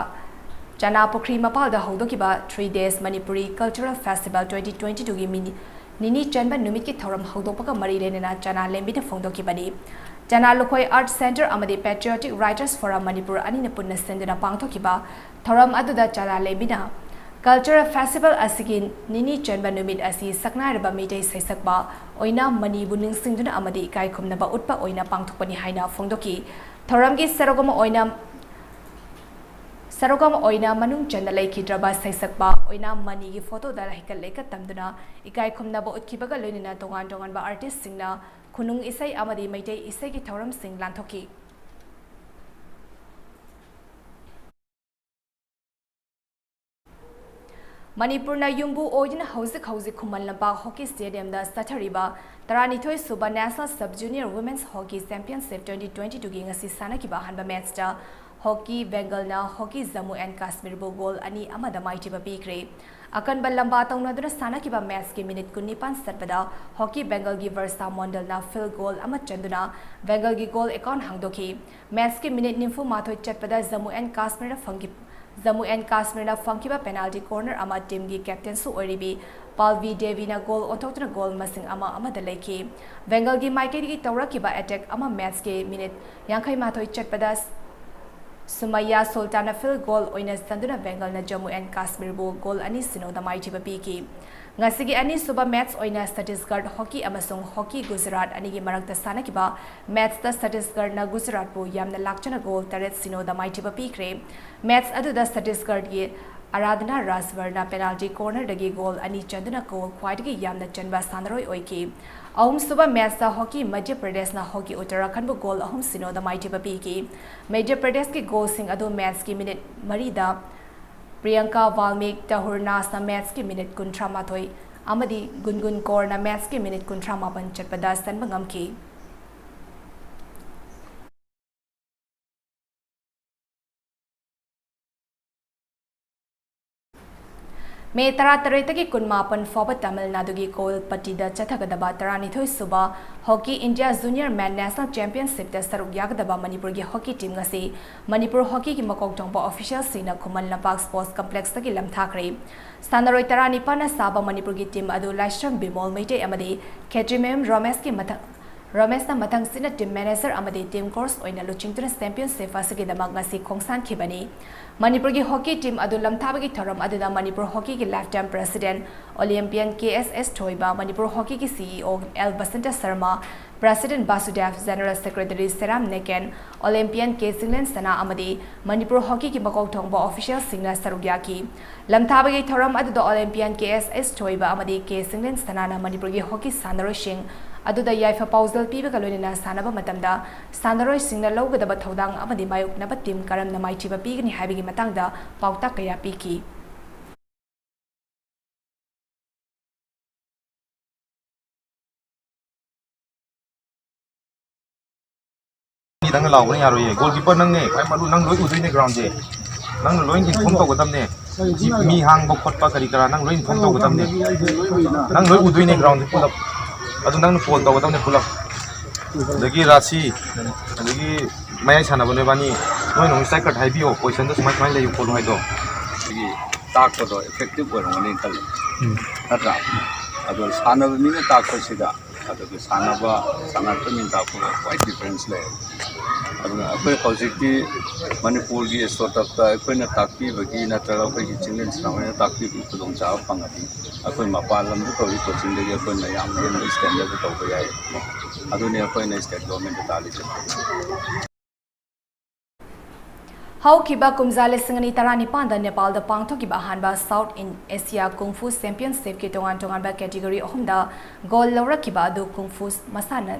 ꯆꯅꯥ ꯄꯨꯈ꯭ꯔꯤ ꯃꯄꯥꯜꯗ ꯍꯧꯗꯣꯛꯈꯤꯕ Three Days Manipuri Cultural Festival twenty twenty-twoꯒꯤ ꯃꯤꯅꯤ-, ꯅꯤꯅꯤ ꯆꯟꯕ ꯅꯨꯃꯤꯠꯀꯤ ꯊꯧꯔꯝ ꯍꯧꯗꯣꯛꯄꯒ ꯃꯔꯤ ꯂꯩꯅꯅ ꯆꯅꯥ ꯂꯦꯝꯕꯤꯅ ꯐꯣꯡꯗꯣꯛꯈꯤꯕꯅꯤ꯫ ꯆꯅꯥ ꯂꯨꯈꯣꯏ ꯑꯥꯔꯠ ꯁꯦꯟꯇꯔ ꯑꯃꯗꯤ Patriotic Writers Forum ꯃꯅꯤꯄꯨꯔ ꯑꯅꯤꯅ ꯄꯨꯟꯅ ꯁꯤꯟꯗꯨꯅ ꯄꯥꯡꯊꯣꯛꯈꯤꯕ ꯊꯧꯔꯝ ꯑꯗꯨꯗ ꯆꯅꯥ ꯂꯦꯝꯕꯤꯅ Cultural Festival ꯑꯁꯤꯒꯤ ꯅꯤꯅꯤ ꯆꯟꯕ ꯅꯨꯃꯤꯠ ꯑꯁꯤ ꯁꯛꯅꯥꯏꯔꯕ ꯃꯤꯇꯩ ꯁꯩꯁꯛꯄ ꯑꯣꯏꯅꯥꯝ ꯃꯅꯤꯕꯨ ꯅꯤꯡꯁꯤꯡꯗꯨꯅ ꯑꯃꯗꯤ ꯏꯀꯥꯏ ꯈꯨꯝꯅꯕ ꯎꯠꯄ ꯑꯣꯏꯅ ꯄꯥꯡꯊꯣꯛꯄꯅꯤ ꯍꯥꯏꯅ ꯐꯣꯡꯗꯣꯛꯈꯤ꯫ ꯊꯧꯔꯝꯒꯤ ꯁꯔꯨꯛ ꯑꯃ ꯑꯣꯏꯅ ꯁꯔꯨꯛ ꯑꯃ ꯑꯣꯏꯅ ꯃꯅꯨꯡ ꯆꯟꯅ ꯂꯩꯈꯤꯗ꯭ꯔꯕ ꯁꯩꯁꯛꯄ ꯑꯣꯏꯅꯥꯝ ꯃꯅꯤꯒꯤ ꯐꯣꯇꯣꯗ ꯍꯩꯀꯠ ꯂꯩꯀꯠ ꯇꯝꯗꯨꯅ ꯏꯀꯥꯏ ꯈꯨꯝꯅꯕ ꯎꯠꯈꯤꯕꯒ ꯂꯣꯏꯅꯅ ꯇꯣꯉꯥꯟ ꯇꯣꯉꯥꯟꯕ artistꯁꯤꯡꯅ ꯈꯨꯅꯨꯡ ꯏꯁꯩ ꯑꯃꯗꯤ ꯃꯩꯇꯩ ꯏꯁꯩꯒꯤ ꯊꯧꯔꯝꯁꯤꯡ ꯂꯥꯟꯊꯣꯛꯈꯤ꯫ ꯃꯅꯤꯄꯨꯔꯅ ꯌꯨꯝꯕꯨ ꯑꯣꯏꯗꯨꯅ ꯍꯧꯖꯤꯛ ꯍꯧꯖꯤꯛ ꯈꯨꯃꯟ ꯂꯝꯄꯥꯛ ꯍꯣꯀꯤ ꯁ꯭ꯇꯦꯗꯤꯌꯝꯗ ꯆꯠꯊꯔꯤꯕ ꯇꯔꯥꯅꯤꯊꯣꯏ ꯁꯨꯕ National Sub Junior Women's Hockey Championship twenty twenty-twoꯒꯤ ꯉꯁꯤ ꯁꯥꯟꯅꯈꯤꯕ ꯑꯍꯥꯟꯕ ꯃꯦꯠꯆꯇ ꯍꯣꯀꯤ ꯕꯦꯡꯒꯜꯅ ꯍꯣꯀꯤ ꯖꯝꯃꯨ ꯑꯦꯟ ꯀꯥꯁꯃꯤꯔꯕꯨ ꯒꯣꯜ ꯑꯅꯤ ꯑꯃꯗ ꯃꯥꯏꯊꯤꯕ ꯄꯤꯈ꯭ꯔꯦ꯫ ꯑꯀꯟꯕ ꯂꯝꯕꯥ ꯇꯧꯅꯗꯨꯅ ꯁꯥꯟꯅꯈꯤꯕ ꯃꯦꯠꯆꯀꯤ ꯃꯤꯅꯤꯠ ꯀꯨꯟꯅꯤꯄꯥꯟ ꯆꯠꯄꯗ ꯍꯣꯀꯤ ꯕꯦꯡꯒꯜꯒꯤ ꯕꯔꯁꯥ ꯃꯣꯟꯗꯜꯅ field goal ꯑꯃ ꯆꯟꯗꯨꯅ ꯕꯦꯡꯒꯜꯒꯤ ꯒꯣꯜ ꯑꯦꯀꯥꯎꯟ ꯍꯥꯡꯗꯣꯛꯈꯤ꯫ ꯃꯦꯠꯆꯀꯤ ꯃꯤꯅꯤꯠ ꯅꯤꯐꯨ ꯃꯥꯊꯣꯏ ꯆꯠꯄꯗ ꯖꯝꯃꯨ ꯑꯦꯟ ꯀꯥꯁꯃꯤꯔꯅ ꯐꯪꯈꯤ-, ꯖꯝꯃꯨ ꯑꯦꯟ ꯀꯥꯁꯃꯤꯔꯅ ꯐꯪꯈꯤꯕ penalty corner ꯑꯃ teamꯒꯤ captainꯁꯨ ꯑꯣꯏꯔꯤꯕꯤ ꯄꯥꯜꯕꯤ ꯗꯦꯕꯤꯅ ꯒꯣꯜ ꯑꯣꯟꯊꯣꯛꯇꯨꯅ ꯒꯣꯜ ꯃꯁꯤꯡ ꯑꯃ ꯑꯃꯗ ꯂꯩꯈꯤ꯫ ꯕꯦꯡꯒꯜꯒꯤ ꯃꯥꯏꯀꯩꯗꯒꯤ ꯇꯧꯔꯛꯈꯤꯕ attack ꯑꯃ ꯃꯦꯠꯆꯀꯤ ꯃꯤꯅꯤꯠ ꯌꯥꯡꯈꯩ ꯃꯥꯊꯣꯏ ꯆꯠꯄꯗ ꯁꯨꯃꯩꯌꯥ ꯁꯨꯜꯇꯥꯟꯅ field goal ꯑꯣꯏꯅ ꯆꯟꯗꯨꯅ ꯕꯦꯡꯒꯜꯅ ꯖꯝꯃꯨ ꯑꯦꯟ ꯀꯥꯁꯃꯤꯔꯕꯨ ꯒꯣꯜ ꯑꯅꯤ ꯁꯤꯅꯣꯗ ꯃꯥꯏꯊꯤꯕ ꯄꯤꯈꯤ꯫ ꯉꯁꯤꯒꯤ ꯑꯅꯤꯁꯨꯕ ꯃꯦꯠꯆ ꯑꯣꯏꯅ ꯁꯇꯤꯁꯒꯔ ꯍꯣꯀꯤ ꯑꯃꯁꯨꯡ ꯍꯣꯀꯤ ꯒꯨꯖꯔꯥꯠ ꯑꯅꯤꯒꯤ ꯃꯔꯛꯇ ꯁꯥꯟꯅꯈꯤꯕ ꯃꯦꯠꯆꯇ ꯁꯇꯤꯁꯒꯔꯅ ꯒꯨꯖꯔꯥꯠꯄꯨ ꯌꯥꯝꯅ ꯂꯥꯛꯆꯅ ꯒꯣꯜ ꯇꯔꯦꯠ ꯁꯤꯅꯣꯗ ꯃꯥꯏꯊꯤꯕ ꯄꯤꯈ꯭ꯔꯦ꯫ ꯃꯦꯠꯆ ꯑꯗꯨꯗ ꯁꯇꯤꯁꯒꯔꯒꯤ ꯑꯔꯥꯙꯅꯥ ꯔꯥꯖꯚꯔꯅ penalty cornerꯗꯒꯤ ꯒꯣꯜ ꯑꯅꯤ ꯆꯟꯗꯨꯅ ꯒꯣꯜ ꯈ꯭ꯋꯥꯏꯗꯒꯤ ꯌꯥꯝꯅ ꯆꯟꯕ ꯁꯥꯟꯅꯔꯣꯏ ꯑꯣꯏꯈꯤ꯫ ꯑꯍꯨꯝꯁꯨꯕ ꯃꯦꯠꯆꯇ ꯍꯣꯀꯤ ꯃꯙ꯭ꯌ ꯄ꯭ꯔꯗꯦꯁꯅ ꯍꯣꯀꯤ ꯎꯠꯇꯔꯥꯈꯟꯗꯕꯨ ꯒꯣꯜ ꯑꯍꯨꯝ ꯁꯤꯅꯣꯗ ꯃꯥꯏꯊꯤꯕ ꯄꯤꯈꯤ꯫ ꯃꯙ꯭ꯌ ꯄ꯭ꯔꯗꯦꯁꯀꯤ ꯒꯣꯜꯁꯤꯡ ꯑꯗꯨ ꯃꯦꯠꯆꯀꯤ ꯃꯤꯅꯤꯠ ꯃꯔꯤꯗ ꯄ꯭ꯔꯤꯌꯪꯀꯥ ꯚꯥꯜꯃꯤꯛ ꯇꯍꯨꯔꯅꯥꯁꯅ ꯃꯦꯠꯆꯀꯤ ꯃꯤꯅꯤꯠ ꯀꯨꯟꯊ꯭ꯔꯥ ꯃꯥꯊꯣꯏ ꯑꯃꯗꯤ ꯒꯨꯟꯒꯨꯟ ꯀꯣꯔꯅ ꯃꯦꯠꯆꯀꯤ ꯃꯤꯅꯤꯠ ꯀꯨꯟꯊ꯭ꯔꯥ ꯃꯥꯄꯟ ꯆꯠꯄꯗ ꯆꯟꯕ ꯉꯝꯈꯤ꯫ ꯃꯦ ꯇꯔꯥꯇꯔꯦꯠꯇꯒꯤ ꯀꯨꯟꯃꯥꯄꯟ ꯐꯥꯎꯕ ꯇꯥꯃꯤꯜ ꯅꯥꯗꯨꯒꯤ ꯀꯣꯏꯜꯄꯇꯤꯗ ꯆꯠꯊꯒꯗꯕ ꯇꯔꯥꯅꯤꯊꯣꯏ ꯁꯨꯕ ꯍꯣꯀꯤ ꯏꯟꯗꯤꯌꯥ ꯖꯨꯅꯤꯌꯔ ꯃꯦꯟ ꯅꯦꯁꯅꯦꯜ ꯆꯦꯝꯄꯤꯌꯟꯁꯤꯞꯇ ꯁꯔꯨꯛ ꯌꯥꯒꯗꯕ ꯃꯅꯤꯄꯨꯔꯒꯤ ꯍꯣꯀꯤ ꯇꯤꯝ ꯉꯁꯤ ꯃꯅꯤꯄꯨꯔ ꯍꯣꯀꯤꯒꯤ ꯃꯀꯣꯛ ꯊꯣꯡꯕ ꯑꯣꯐꯤꯁꯤꯌꯦꯜꯁꯤꯡꯅ ꯈꯨꯃꯟ ꯂꯝꯄꯥꯛ ꯁ꯭ꯄꯣꯔꯠꯁ ꯀꯝꯄ꯭ꯂꯦꯛꯁꯇꯒꯤ ꯂꯝꯊꯥꯈ꯭ꯔꯦ꯫ ꯁꯥꯟꯅꯔꯣꯏ ꯇꯔꯥꯅꯤꯄꯥꯟꯅ ꯁꯥꯕ ꯃꯅꯤꯄꯨꯔꯒꯤ ꯇꯤꯝ ꯑꯗꯨ ꯂꯥꯏꯁ꯭ꯔꯝ ꯕꯤꯃꯣꯜ ꯃꯩꯇꯩ ꯑꯃꯗꯤ ꯈꯦꯇ꯭ꯔꯤꯃꯌꯨꯝ ꯔꯣꯃꯦꯁꯀꯤ ꯃꯊꯛ ꯔꯃꯦꯁꯅ ꯃꯊꯪꯁꯤꯠꯅ team manager ꯑꯃꯗꯤ team coach ꯑꯣꯏꯅ ꯂꯨꯆꯤꯡꯗꯨꯅ championship ꯑꯁꯤꯒꯤꯗꯃꯛ ꯉꯁꯤ ꯈꯣꯡꯁꯥꯟꯈꯤꯕꯅꯤ꯫ ꯃꯅꯤꯄꯨꯔꯒꯤ hockey team ꯑꯗꯨ ꯂꯝꯊꯥꯕꯒꯤ ꯊꯧꯔꯝ ꯑꯗꯨꯗ ꯃꯅꯤꯄꯨꯔ hockeyꯒꯤ lifetime president Olympian ꯀꯦ ꯑꯦꯁ ꯑꯦꯁ ꯊꯣꯏꯕ, ꯃꯅꯤꯄꯨꯔ hockeyꯒꯤ ꯁꯤ ꯏ ꯑꯣ ꯑꯦꯜ ꯕꯁꯟꯇ ꯁꯔꯃ, president ꯕꯥꯁꯨꯗꯦꯕ, general secretary ꯁꯦꯔꯥꯝ ꯅꯦꯀꯦꯟ, Olympian ꯀꯦ ꯆꯤꯡꯂꯦꯟ ꯁꯅꯥ ꯑꯃꯗꯤ ꯃꯅꯤꯄꯨꯔ hockeyꯒꯤ ꯃꯀꯣꯛ ꯊꯣꯡꯕ officialꯁꯤꯡꯅ ꯁꯔꯨꯛ ꯌꯥꯈꯤ꯫ ꯂꯝꯊꯥꯕꯒꯤ ꯊꯧꯔꯝ ꯑꯗꯨꯗ Olympian ꯀꯦ ꯑꯦꯁ ꯑꯦꯁ ꯊꯣꯏꯕ ꯑꯃꯗꯤ ꯀꯦ ꯆꯤꯡꯂꯦꯟ ꯁꯅꯥꯅ ꯃꯅꯤꯄꯨꯔꯒꯤ hockey ꯁꯥꯟꯅꯔꯣꯏꯁꯤꯡ ꯑꯗꯨꯗ ꯌꯥꯏꯐ ꯄꯥꯎꯖꯦꯜ ꯄꯤꯕꯒ ꯂꯣꯏꯅꯅ ꯁꯥꯟꯅꯕ ꯃꯇꯝꯗ ꯁꯥꯟꯅꯔꯣꯏꯁꯤꯡꯅ ꯂꯧꯒꯗꯕ ꯊꯧꯗꯥꯡ ꯑꯃꯗꯤ ꯃꯥꯌꯣꯛꯅꯕ team ꯀꯔꯝꯅ ꯃꯥꯏꯊꯤꯕ ꯄꯤꯒꯅꯤ ꯍꯥꯏꯕꯒꯤ ꯃꯇꯥꯡꯗ ꯄꯥꯎꯇꯥꯛ ꯀꯌꯥ ꯄꯤꯈꯤ꯫ ꯅꯪꯅ ꯂꯥꯎꯕꯅ ꯌꯥꯔꯣꯏꯌꯦ꯫ Goalkeeper ꯅꯪꯅꯦ ꯈ꯭ꯋꯥꯏ ꯃꯔꯨ, ꯅꯪ ꯂꯣꯏ ꯎꯗꯣꯏꯅꯦ groundꯁꯦ꯫ ꯅꯪꯅ ꯂꯣꯏ inform ꯇꯧꯒꯗꯕꯅꯦ꯫ ꯃꯤ ꯍꯥꯡꯕ ꯈꯣꯠꯄ ꯀꯔꯤ ꯀꯔꯥ ꯅꯪ ꯂꯣꯏ inform ꯇꯧꯒꯗꯕꯅꯦ꯫ ꯅꯪ ꯂꯣꯏ ꯎꯗꯣꯏꯅꯦ groundꯁꯦ ꯄꯨꯂꯞ꯫ ꯑꯗꯨ ꯅꯪꯅ call ꯇꯧꯒꯗꯕꯅꯦ ꯄꯨꯂꯞ꯫ ꯑꯗꯒꯤ ꯔꯥꯁꯤ, ꯑꯗꯒꯤ ꯃꯌꯥꯏ ꯁꯥꯟꯅꯕ ꯅꯣꯏꯕꯥꯅꯤ, ꯅꯣꯏꯅ ꯑꯃꯨꯛ striker ꯍꯥꯏꯕꯤꯌꯣ, positionꯗ ꯁꯨꯃꯥꯏ ꯁꯨꯃꯥꯏꯅ ꯂꯩꯌꯨ ꯈꯣꯠꯂꯨ ꯍꯥꯏꯗꯣ꯫ ꯑꯗꯒꯤ ꯇꯥꯛꯄꯗꯣ effective ꯑꯣꯏꯔꯝꯒꯅꯤ ꯈꯜꯂꯤ꯫ ꯎꯝ꯫ ꯅꯠꯇ꯭ꯔꯥ? ꯑꯗꯣ ꯁꯥꯟꯅꯕ ꯃꯤꯅ ꯇꯥꯛꯄꯁꯤꯒ ꯑꯗꯨꯒ ꯁꯥꯟꯅꯕ, ꯁꯥꯟꯅꯔꯛꯄ ꯃꯤꯅ ꯇꯥꯛꯄꯒ quite difference ꯂꯩ꯫ ꯑꯗꯨꯅ ꯑꯩꯈꯣꯏ ꯍꯧꯖꯤꯛꯇꯤ ꯃꯅꯤꯄꯨꯔꯒꯤ ꯏꯁꯄꯣꯔꯠꯇ ꯑꯩꯈꯣꯏꯅ ꯇꯥꯛꯄꯤꯕꯒꯤ ꯅꯠꯇ꯭ꯔꯒ ꯑꯩꯈꯣꯏꯒꯤ ꯆꯤꯡꯂꯦꯟ ꯁꯅꯥꯍꯣꯏꯅ ꯇꯥꯛꯄꯤꯕꯒꯤ ꯈꯨꯗꯣꯡꯆꯥꯕ ꯐꯪꯉꯗꯤ ꯑꯩꯈꯣꯏ ꯃꯄꯥꯟ ꯂꯝꯗ ꯇꯧꯔꯤ coachingꯗꯒꯤ ꯑꯩꯈꯣꯏꯅ ꯌꯥꯝꯅ ꯍꯦꯟꯅ standardꯗ ꯇꯧꯕ ꯌꯥꯏ꯫ ꯑꯗꯨꯅꯤ ꯑꯩꯈꯣꯏꯅ state governmentꯇ ꯇꯥꯜꯂꯤꯁꯦ꯫ ꯍꯧꯈꯤꯕ ꯀꯨꯝꯖꯥ ꯂꯤꯁꯤꯡ ꯑꯅꯤ ꯇꯔꯥꯅꯤꯄꯥꯟꯗ ꯅꯦꯄꯥꯜꯗ ꯄꯥꯡꯊꯣꯛꯈꯤꯕ ꯑꯍꯥꯟꯕ South East Asia Kung Fu Championshipꯀꯤ ꯇꯣꯉꯥꯟ ꯇꯣꯉꯥꯟꯕ category ꯑꯍꯨꯝꯗ gold ꯂꯧꯔꯛꯈꯤꯕ ꯑꯗꯨ Kung Fu ꯃꯁꯥꯟꯅ,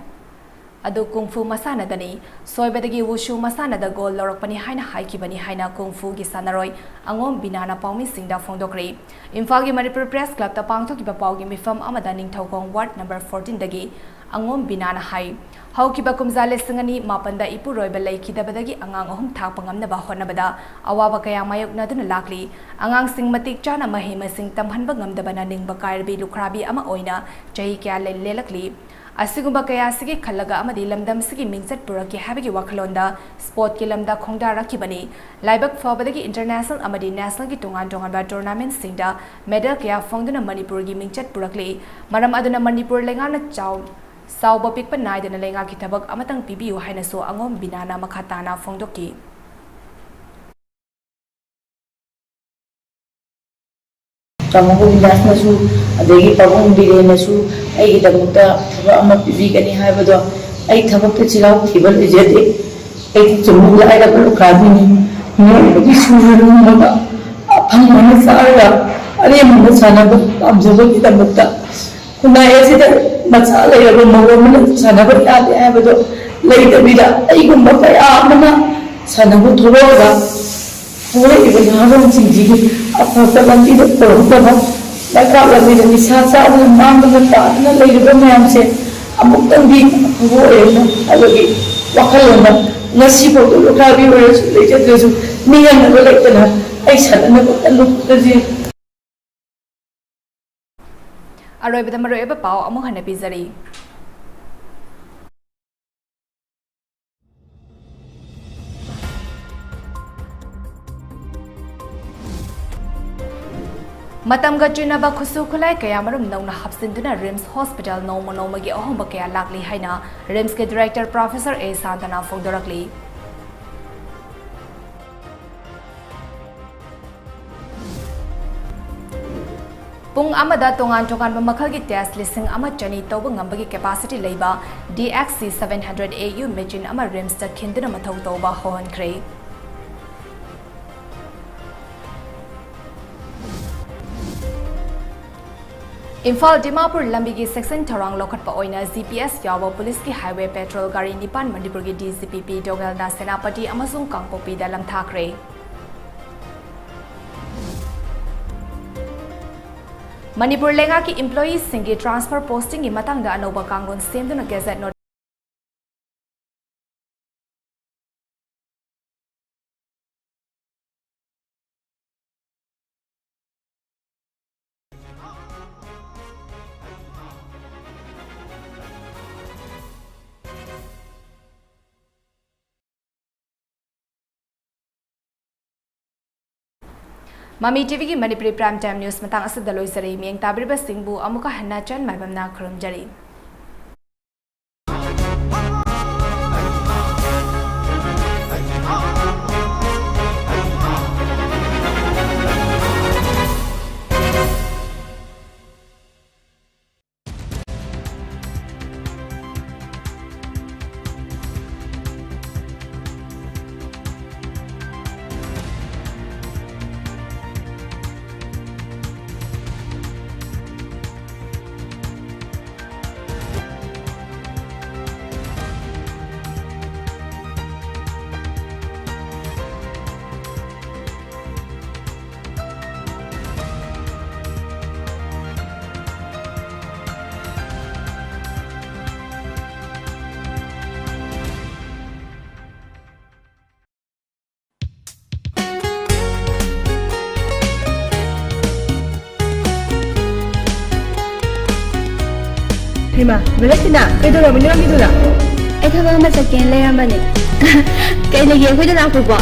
ꯑꯗꯨ Kung Fu ꯃꯁꯥꯟꯅꯗꯅꯤ꯫ ꯁꯣꯏꯕꯗꯒꯤ Wushu ꯃꯁꯥꯟꯅꯗ gold ꯂꯧꯔꯛꯄꯅꯤ ꯍꯥꯏꯅ ꯍꯥꯏꯈꯤꯕꯅꯤ ꯍꯥꯏꯅ Kung Fuꯒꯤ ꯁꯥꯟꯅꯔꯣꯏ ꯑꯉꯣꯝ ꯕꯤꯅꯥꯅ ꯄꯥꯎꯃꯤꯁꯤꯡꯗ ꯐꯣꯡꯗꯣꯛꯈ꯭ꯔꯦ꯫ ꯏꯝꯐꯥꯜꯒꯤ ꯃꯅꯤꯄꯨꯔ Press Clubꯇ ꯄꯥꯡꯊꯣꯛꯈꯤꯕ ꯄꯥꯎꯒꯤ ꯃꯤꯐꯝ ꯑꯃꯗ ꯅꯤꯡꯊꯧꯈꯣꯡ ward number fourteenꯗꯒꯤ ꯑꯉꯣꯝ ꯕꯤꯅꯥꯅ ꯍꯥꯏ꯫ ꯍꯧꯈꯤꯕ ꯀꯨꯝꯖꯥ ꯂꯤꯁꯤꯡ ꯑꯅꯤ ꯃꯥꯄꯟꯗ ꯏꯄꯨꯔꯣꯏꯕ ꯂꯩꯈꯤꯗꯕꯗꯒꯤ ꯑꯉꯥꯡ ꯑꯍꯨꯝ ꯊꯥꯛꯄ ꯉꯝꯅꯕ ꯍꯣꯠꯅꯕꯗ ꯑꯋꯥꯕ ꯀꯌꯥ ꯃꯥꯌꯣꯛꯅꯗꯨꯅ ꯂꯥꯛꯂꯤ꯫ ꯑꯉꯥꯡꯁꯤꯡ ꯃꯇꯤꯛ ꯆꯥꯅ ꯃꯍꯩ ꯃꯁꯤꯡ ꯇꯝꯍꯟꯕ ꯉꯝꯗꯕꯅ ꯅꯤꯡꯕ ꯀꯥꯏꯔꯕꯤ ꯂꯨꯈ꯭ꯔꯥꯕꯤ ꯑꯃ ꯑꯣꯏꯅ ꯆꯍꯤ ꯀꯌꯥ ꯂꯦ-, ꯂꯦꯜꯂꯛꯂꯤ꯫ ꯑꯁꯤꯒꯨꯝꯕ ꯀꯌꯥꯁꯤꯒꯤ ꯈꯜꯂꯒ ꯑꯃꯗꯤ ꯂꯝꯗꯝꯁꯤꯒꯤ ꯃꯤꯡꯆꯠ ꯄꯨꯔꯛꯀꯦ ꯍꯥꯏꯕꯒꯤ ꯋꯥꯈꯜꯂꯣꯟꯗ ꯁ꯭ꯄꯣꯔꯠꯀꯤ ꯂꯝꯗ ꯈꯣꯡꯗꯥꯔꯛꯈꯤꯕꯅꯤ꯫ ꯂꯥꯏꯕꯛ ꯐꯕꯗꯒꯤ international ꯑꯃꯗꯤ nationalꯒꯤ ꯇꯣꯉꯥꯟ ꯇꯣꯉꯥꯟꯕ tournamentꯁꯤꯡꯗ medal ꯀꯌꯥ ꯐꯪꯗꯨꯅ ꯃꯅꯤꯄꯨꯔꯒꯤ ꯃꯤꯡꯆꯠ ꯄꯨꯔꯛꯂꯤ꯫ ꯃꯔꯝ ꯑꯗꯨꯅ ꯃꯅꯤꯄꯨꯔ ꯂꯩꯉꯥꯛꯅ ꯆꯥꯎ-, ꯆꯥꯎꯕ ꯄꯤꯛꯄ ꯅꯥꯏꯗꯅ ꯂꯩꯉꯥꯛꯀꯤ ꯊꯕꯛ ꯑꯃꯇꯪ ꯄꯤꯕꯤꯌꯨ ꯍꯥꯏꯅꯁꯨ ꯑꯉꯣꯝ ꯕꯤꯅꯥꯅ ꯃꯈꯥ ꯇꯥꯅ ꯐꯣꯡꯗꯣꯛꯈꯤ꯫ ꯇꯥꯃꯣ ꯒꯣꯕꯤꯟꯗꯥꯁꯅꯁꯨ, ꯑꯗꯒꯤ ꯄꯥꯕꯨꯡ ꯕꯤꯔꯦꯟꯅꯁꯨ ꯑꯩꯒꯤꯗꯃꯛꯇ ꯊꯕꯛ ꯑꯃ ꯄꯤꯕꯤꯒꯅꯤ ꯍꯥꯏꯕꯗꯣ, ꯑꯩ ꯊꯕꯛꯇ ꯆꯤꯜꯍꯥꯎ ꯊꯤꯕ ꯂꯩꯖꯗꯦ꯫ ꯑꯩꯗꯤ ꯆꯨꯝꯅ ꯂꯥꯏꯔꯕ ꯂꯨꯈ꯭ꯔꯥꯕꯤꯅꯤ꯫ ꯃꯤꯑꯣꯏꯕꯒꯤ ꯁꯨꯔ ꯅꯣꯝꯃꯒ, ꯑꯐꯪꯕꯅ ꯆꯥꯔꯒ, ꯑꯔꯦꯝꯕꯅ ꯁꯥꯟꯅꯕ ꯄꯥꯝꯖꯕꯒꯤꯗꯃꯛꯇ ꯈꯨꯟꯅꯥꯏ ꯑꯁꯤꯗ ꯃꯆꯥ ꯂꯩꯔꯕ ꯃꯧ ꯑꯃꯅ ꯁꯥꯟꯅꯕ ꯌꯥꯗꯦ ꯍꯥꯏꯕꯗꯣ ꯂꯩꯇꯕꯤꯗ, ꯑꯩꯒꯨꯝꯕ ꯀꯌꯥ ꯑꯃꯅ ꯁꯥꯟꯅꯕ ꯊꯣꯛꯂꯛꯑꯒ ꯍꯧꯔꯛꯏꯕ ꯅꯍꯥꯔꯣꯜꯁꯤꯡꯁꯤꯒꯤ ꯑꯐꯕ ꯂꯝꯕꯤꯗ ꯄꯨꯔꯛꯅꯕ, ꯂꯩꯀꯥꯞ ꯂꯝꯕꯤꯗ ꯅꯤꯁꯥ ꯆꯥꯗꯨꯅ ꯃꯥꯡꯗꯨꯅ ꯇꯥꯗꯨꯅ ꯂꯩꯔꯤꯕ ꯃꯌꯥꯝꯁꯦ ꯑꯃꯨꯛꯇꯪꯗꯤ ꯑꯐꯕ ꯑꯣꯏꯔꯛꯅ ꯍꯥꯏꯕꯒꯤ ꯋꯥꯈꯜꯂꯣꯟꯗ ꯉꯁꯤꯐꯥꯎꯗ ꯂꯨꯈ꯭ꯔꯥꯕꯤ ꯑꯣꯏꯔꯁꯨ ꯂꯩꯖꯗ꯭ꯔꯁꯨ ꯃꯤꯉꯝꯅꯕ ꯂꯩꯇꯅ ꯑꯩ ꯁꯥꯟꯅꯅꯕ ꯀꯟꯅ ꯍꯣꯠꯅꯖꯩ꯫ ꯑꯔꯣꯏꯕꯗ ꯃꯔꯨꯑꯣꯏꯕ ꯄꯥꯎ ꯑꯃꯨꯛ ꯍꯟꯅ ꯄꯤꯖꯔꯤ꯫ ꯃꯇꯝꯒ ꯆꯨꯅꯕ ꯈꯨꯠꯁꯨ ꯈꯨꯠꯂꯥꯏ ꯀꯌꯥꯃꯔꯨꯝ ꯅꯧꯅ ꯍꯥꯞꯆꯤꯟꯗꯨꯅ ꯔꯤꯝꯁ ꯍꯣꯁꯄꯤꯇꯥꯜ ꯅꯣꯡꯃ ꯅꯣꯡꯃꯒꯤ ꯑꯍꯣꯡꯕ ꯀꯌꯥ ꯂꯥꯛꯂꯤ ꯍꯥꯏꯅ ꯔꯤꯝꯁꯀꯤ ꯗꯤꯔꯦꯛꯇꯔ ꯄ꯭ꯔꯣꯐꯦꯁꯔ ꯑꯦ ꯁꯥꯟꯇꯅ ꯐꯣꯡꯗꯣꯔꯛꯂꯤ꯫ ꯄꯨꯡ ꯑꯃꯗ ꯇꯣꯉꯥꯟ ꯇꯣꯉꯥꯟꯕ ꯃꯈꯜꯒꯤ ꯇꯦꯁ ꯂꯤꯁꯤꯡ ꯑꯃ ꯆꯅꯤ ꯇꯧꯕ ꯉꯝꯕꯒꯤ ꯀꯦꯄꯥꯁꯤꯇꯤ ꯂꯩꯕ ꯗꯤ ꯑꯦꯛꯁ ꯁꯤ ꯁꯚꯦꯟ ꯍꯟꯗ꯭ꯔꯦꯠ ꯑꯦ ꯌꯨ ꯃꯦꯆꯤꯟ ꯑꯃ ꯔꯤꯝꯁꯇ ꯈꯤꯟꯗꯨꯅ ꯃꯊꯧ ꯇꯧꯕ ꯍꯧꯍꯟꯈ꯭ꯔꯦ꯫ ꯏꯝꯐꯥꯜ ꯗꯤꯃꯥꯄꯨꯔ ꯂꯝꯕꯤꯒꯤ ꯆꯦꯛꯁꯤꯟ ꯊꯧꯔꯥꯡ ꯂꯧꯈꯠꯄ ꯑꯣꯏꯅ ꯖꯤ ꯄꯤ ꯑꯦꯁ ꯌꯥꯎꯕ ꯄꯨꯂꯤꯁꯀꯤ ꯍꯥꯏꯋꯦ ꯄꯦꯇ꯭ꯔꯣꯜ ꯒꯥꯔꯤ ꯅꯤꯄꯥꯟ ꯃꯅꯤꯄꯨꯔꯒꯤ ꯗꯤ ꯖꯤ ꯄꯤ ꯄꯤ ꯗꯣꯉꯦꯜꯅ ꯁꯦꯅꯥꯄꯇꯤ ꯑꯃꯁꯨꯡ ꯀꯥꯡꯄꯣꯛꯄꯤꯗ ꯂꯝꯊꯥꯈ꯭ꯔꯦ꯫ ꯃꯅꯤꯄꯨꯔ ꯂꯩꯉꯥꯛꯀꯤ ꯏꯝꯄ꯭ꯂꯣꯌꯤꯁꯤꯡꯒꯤ ꯇ꯭ꯔꯥꯟꯁꯐꯔ ꯄꯣꯁꯇꯤꯡꯒꯤ ꯃꯇꯥꯡꯗ ꯑꯅꯧꯕ ꯀꯥꯡꯂꯣꯟ ꯁꯦꯝꯗꯨꯅ ꯒꯦꯖꯦꯠ ꯅꯣ ꯃꯃꯤ ꯇꯤ ꯚꯤꯒꯤ ꯃꯅꯤꯄꯨꯔꯤ Prime Time News ꯃꯇꯥꯡ ꯑꯁꯤꯗ ꯂꯣꯏꯖꯔꯦ꯫ ꯃꯤꯠꯌꯦꯡ ꯇꯥꯕꯤꯔꯤꯕꯁꯤꯡꯕꯨ ꯑꯃꯨꯛꯀ ꯍꯟꯅ ꯆꯟ ꯃꯥꯏꯕꯝꯅ ꯈꯨꯔꯨꯝꯖꯔꯤ꯫ ꯍꯩꯃꯥ, ꯚꯦꯂꯦꯟꯇꯤꯅꯥ, ꯀꯩꯗꯧꯔꯝꯃꯤꯅꯣ ꯅꯪꯒꯤꯗꯨꯗ? ꯑꯩ ꯊꯕꯛ ꯑꯃ ꯆꯠꯀꯦꯅ ꯂꯩꯔꯝꯕꯅꯦ꯫ ꯀꯩ ꯂꯩꯒꯦ ꯑꯩꯈꯣꯏꯗ ꯂꯥꯛꯄꯕꯣ?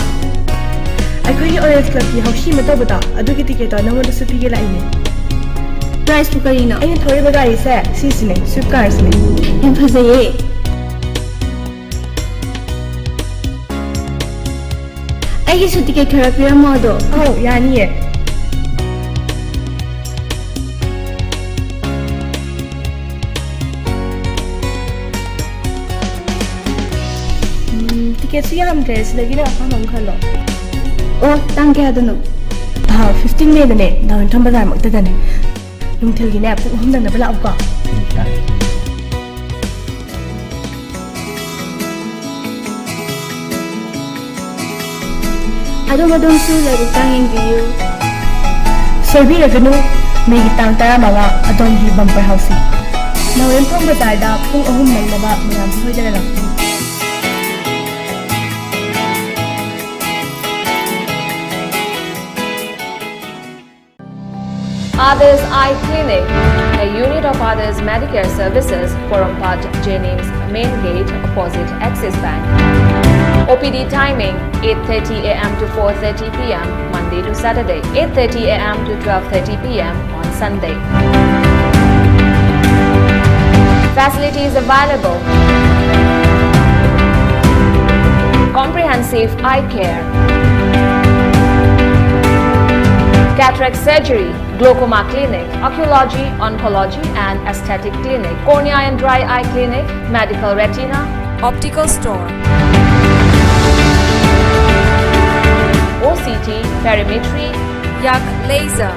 ꯑꯩꯈꯣꯏꯒꯤ ꯑꯣꯔꯦꯟꯖ ꯀ꯭ꯂꯕꯀꯤ ꯍꯧꯁꯤ ꯑꯃ ꯇꯧꯕꯗꯣ, ꯑꯗꯨꯒꯤ ꯇꯤꯀꯦꯠꯇꯣ ꯅꯪꯉꯣꯟꯗꯁꯨ ꯄꯤꯒꯦ ꯂꯥꯛꯏꯅꯦ꯫ ꯄ꯭ꯔꯥꯏꯖꯄꯨ ꯀꯔꯤꯅꯣ? ꯑꯩꯅ ꯊꯧꯔꯤꯕ ꯒꯥꯔꯤꯁꯦ ꯁꯤꯁꯤꯅꯦ, ꯁ꯭ꯋꯤꯐ ꯀꯥꯔꯁꯤꯅꯦ꯫ ꯌꯥꯝ ꯐꯖꯩꯌꯦ꯫ ꯑꯩꯒꯤꯁꯨ ꯇꯤꯀꯦꯠ ꯈꯔ ꯄꯤꯔꯝꯃꯣ ꯑꯗꯣ꯫ ꯑꯧ, ꯌꯥꯅꯤꯌꯦ꯫ ꯎꯝ, ꯇꯤꯀꯦꯠꯁꯨ ꯌꯥꯝꯗ꯭ꯔꯦ, ꯁꯤꯗꯒꯤ ꯅꯪ ꯑꯄꯥꯝꯕ ꯑꯃ ꯈꯜꯂꯣ꯫ ꯑꯣ, ꯇꯥꯡ ꯀꯌꯥꯗꯅꯣ? ꯊꯥ ꯐꯤꯐꯇꯤꯟ ꯃꯦꯗꯅꯦ, ꯗꯥꯎꯟ ꯇꯥꯎꯟ ꯕꯖꯥꯔꯃꯛꯇꯗꯅꯦ꯫ ꯅꯨꯡꯊꯤꯜꯒꯤꯅꯦ, ꯄꯨꯡ ꯑꯍꯨꯝ ꯅꯪꯅꯕ ꯂꯥꯛꯎꯀꯣ꯫ ꯑꯗꯣꯝ ꯑꯗꯣꯝꯁꯨ ꯂꯥꯏꯕꯛ ꯇꯥꯡ ꯌꯦꯡꯕꯤꯌꯨ꯫ ꯁꯣꯏꯕꯤꯔꯒꯅꯨ, ꯃꯦꯒꯤ ꯇꯥꯡ ꯇꯔꯥꯃꯉꯥ ꯑꯗꯣꯝꯒꯤ ꯕꯝꯄꯔ ꯍꯥꯎꯁꯤ꯫ ꯅꯥꯎꯔꯦꯝꯊꯣꯡ ꯕꯖꯥꯔꯗ ꯄꯨꯡ ꯑꯍꯨꯝ ꯅꯪꯅꯕ ꯃꯌꯥꯝ ꯁꯣꯏꯗꯅ ꯂꯥꯛꯄꯤꯌꯨ꯫ Others Eye Clinic, a unit of Others Medicare Services, Porompat, Jennings Main Gate, opposite Axis Bank. O P D timing, eight thirty a m to four thirty p m, Monday to Saturday, eight thirty a m to twelve thirty p m on Sunday. Facilities available: comprehensive eye care, cataract surgery, glaucoma clinic, oncology, oncology and aesthetic clinic, cornea and dry eye clinic, medical retina, optical store, O C T, perimetry, yak laser.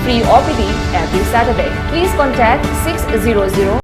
Free O P D every Saturday. Please contact six zero zero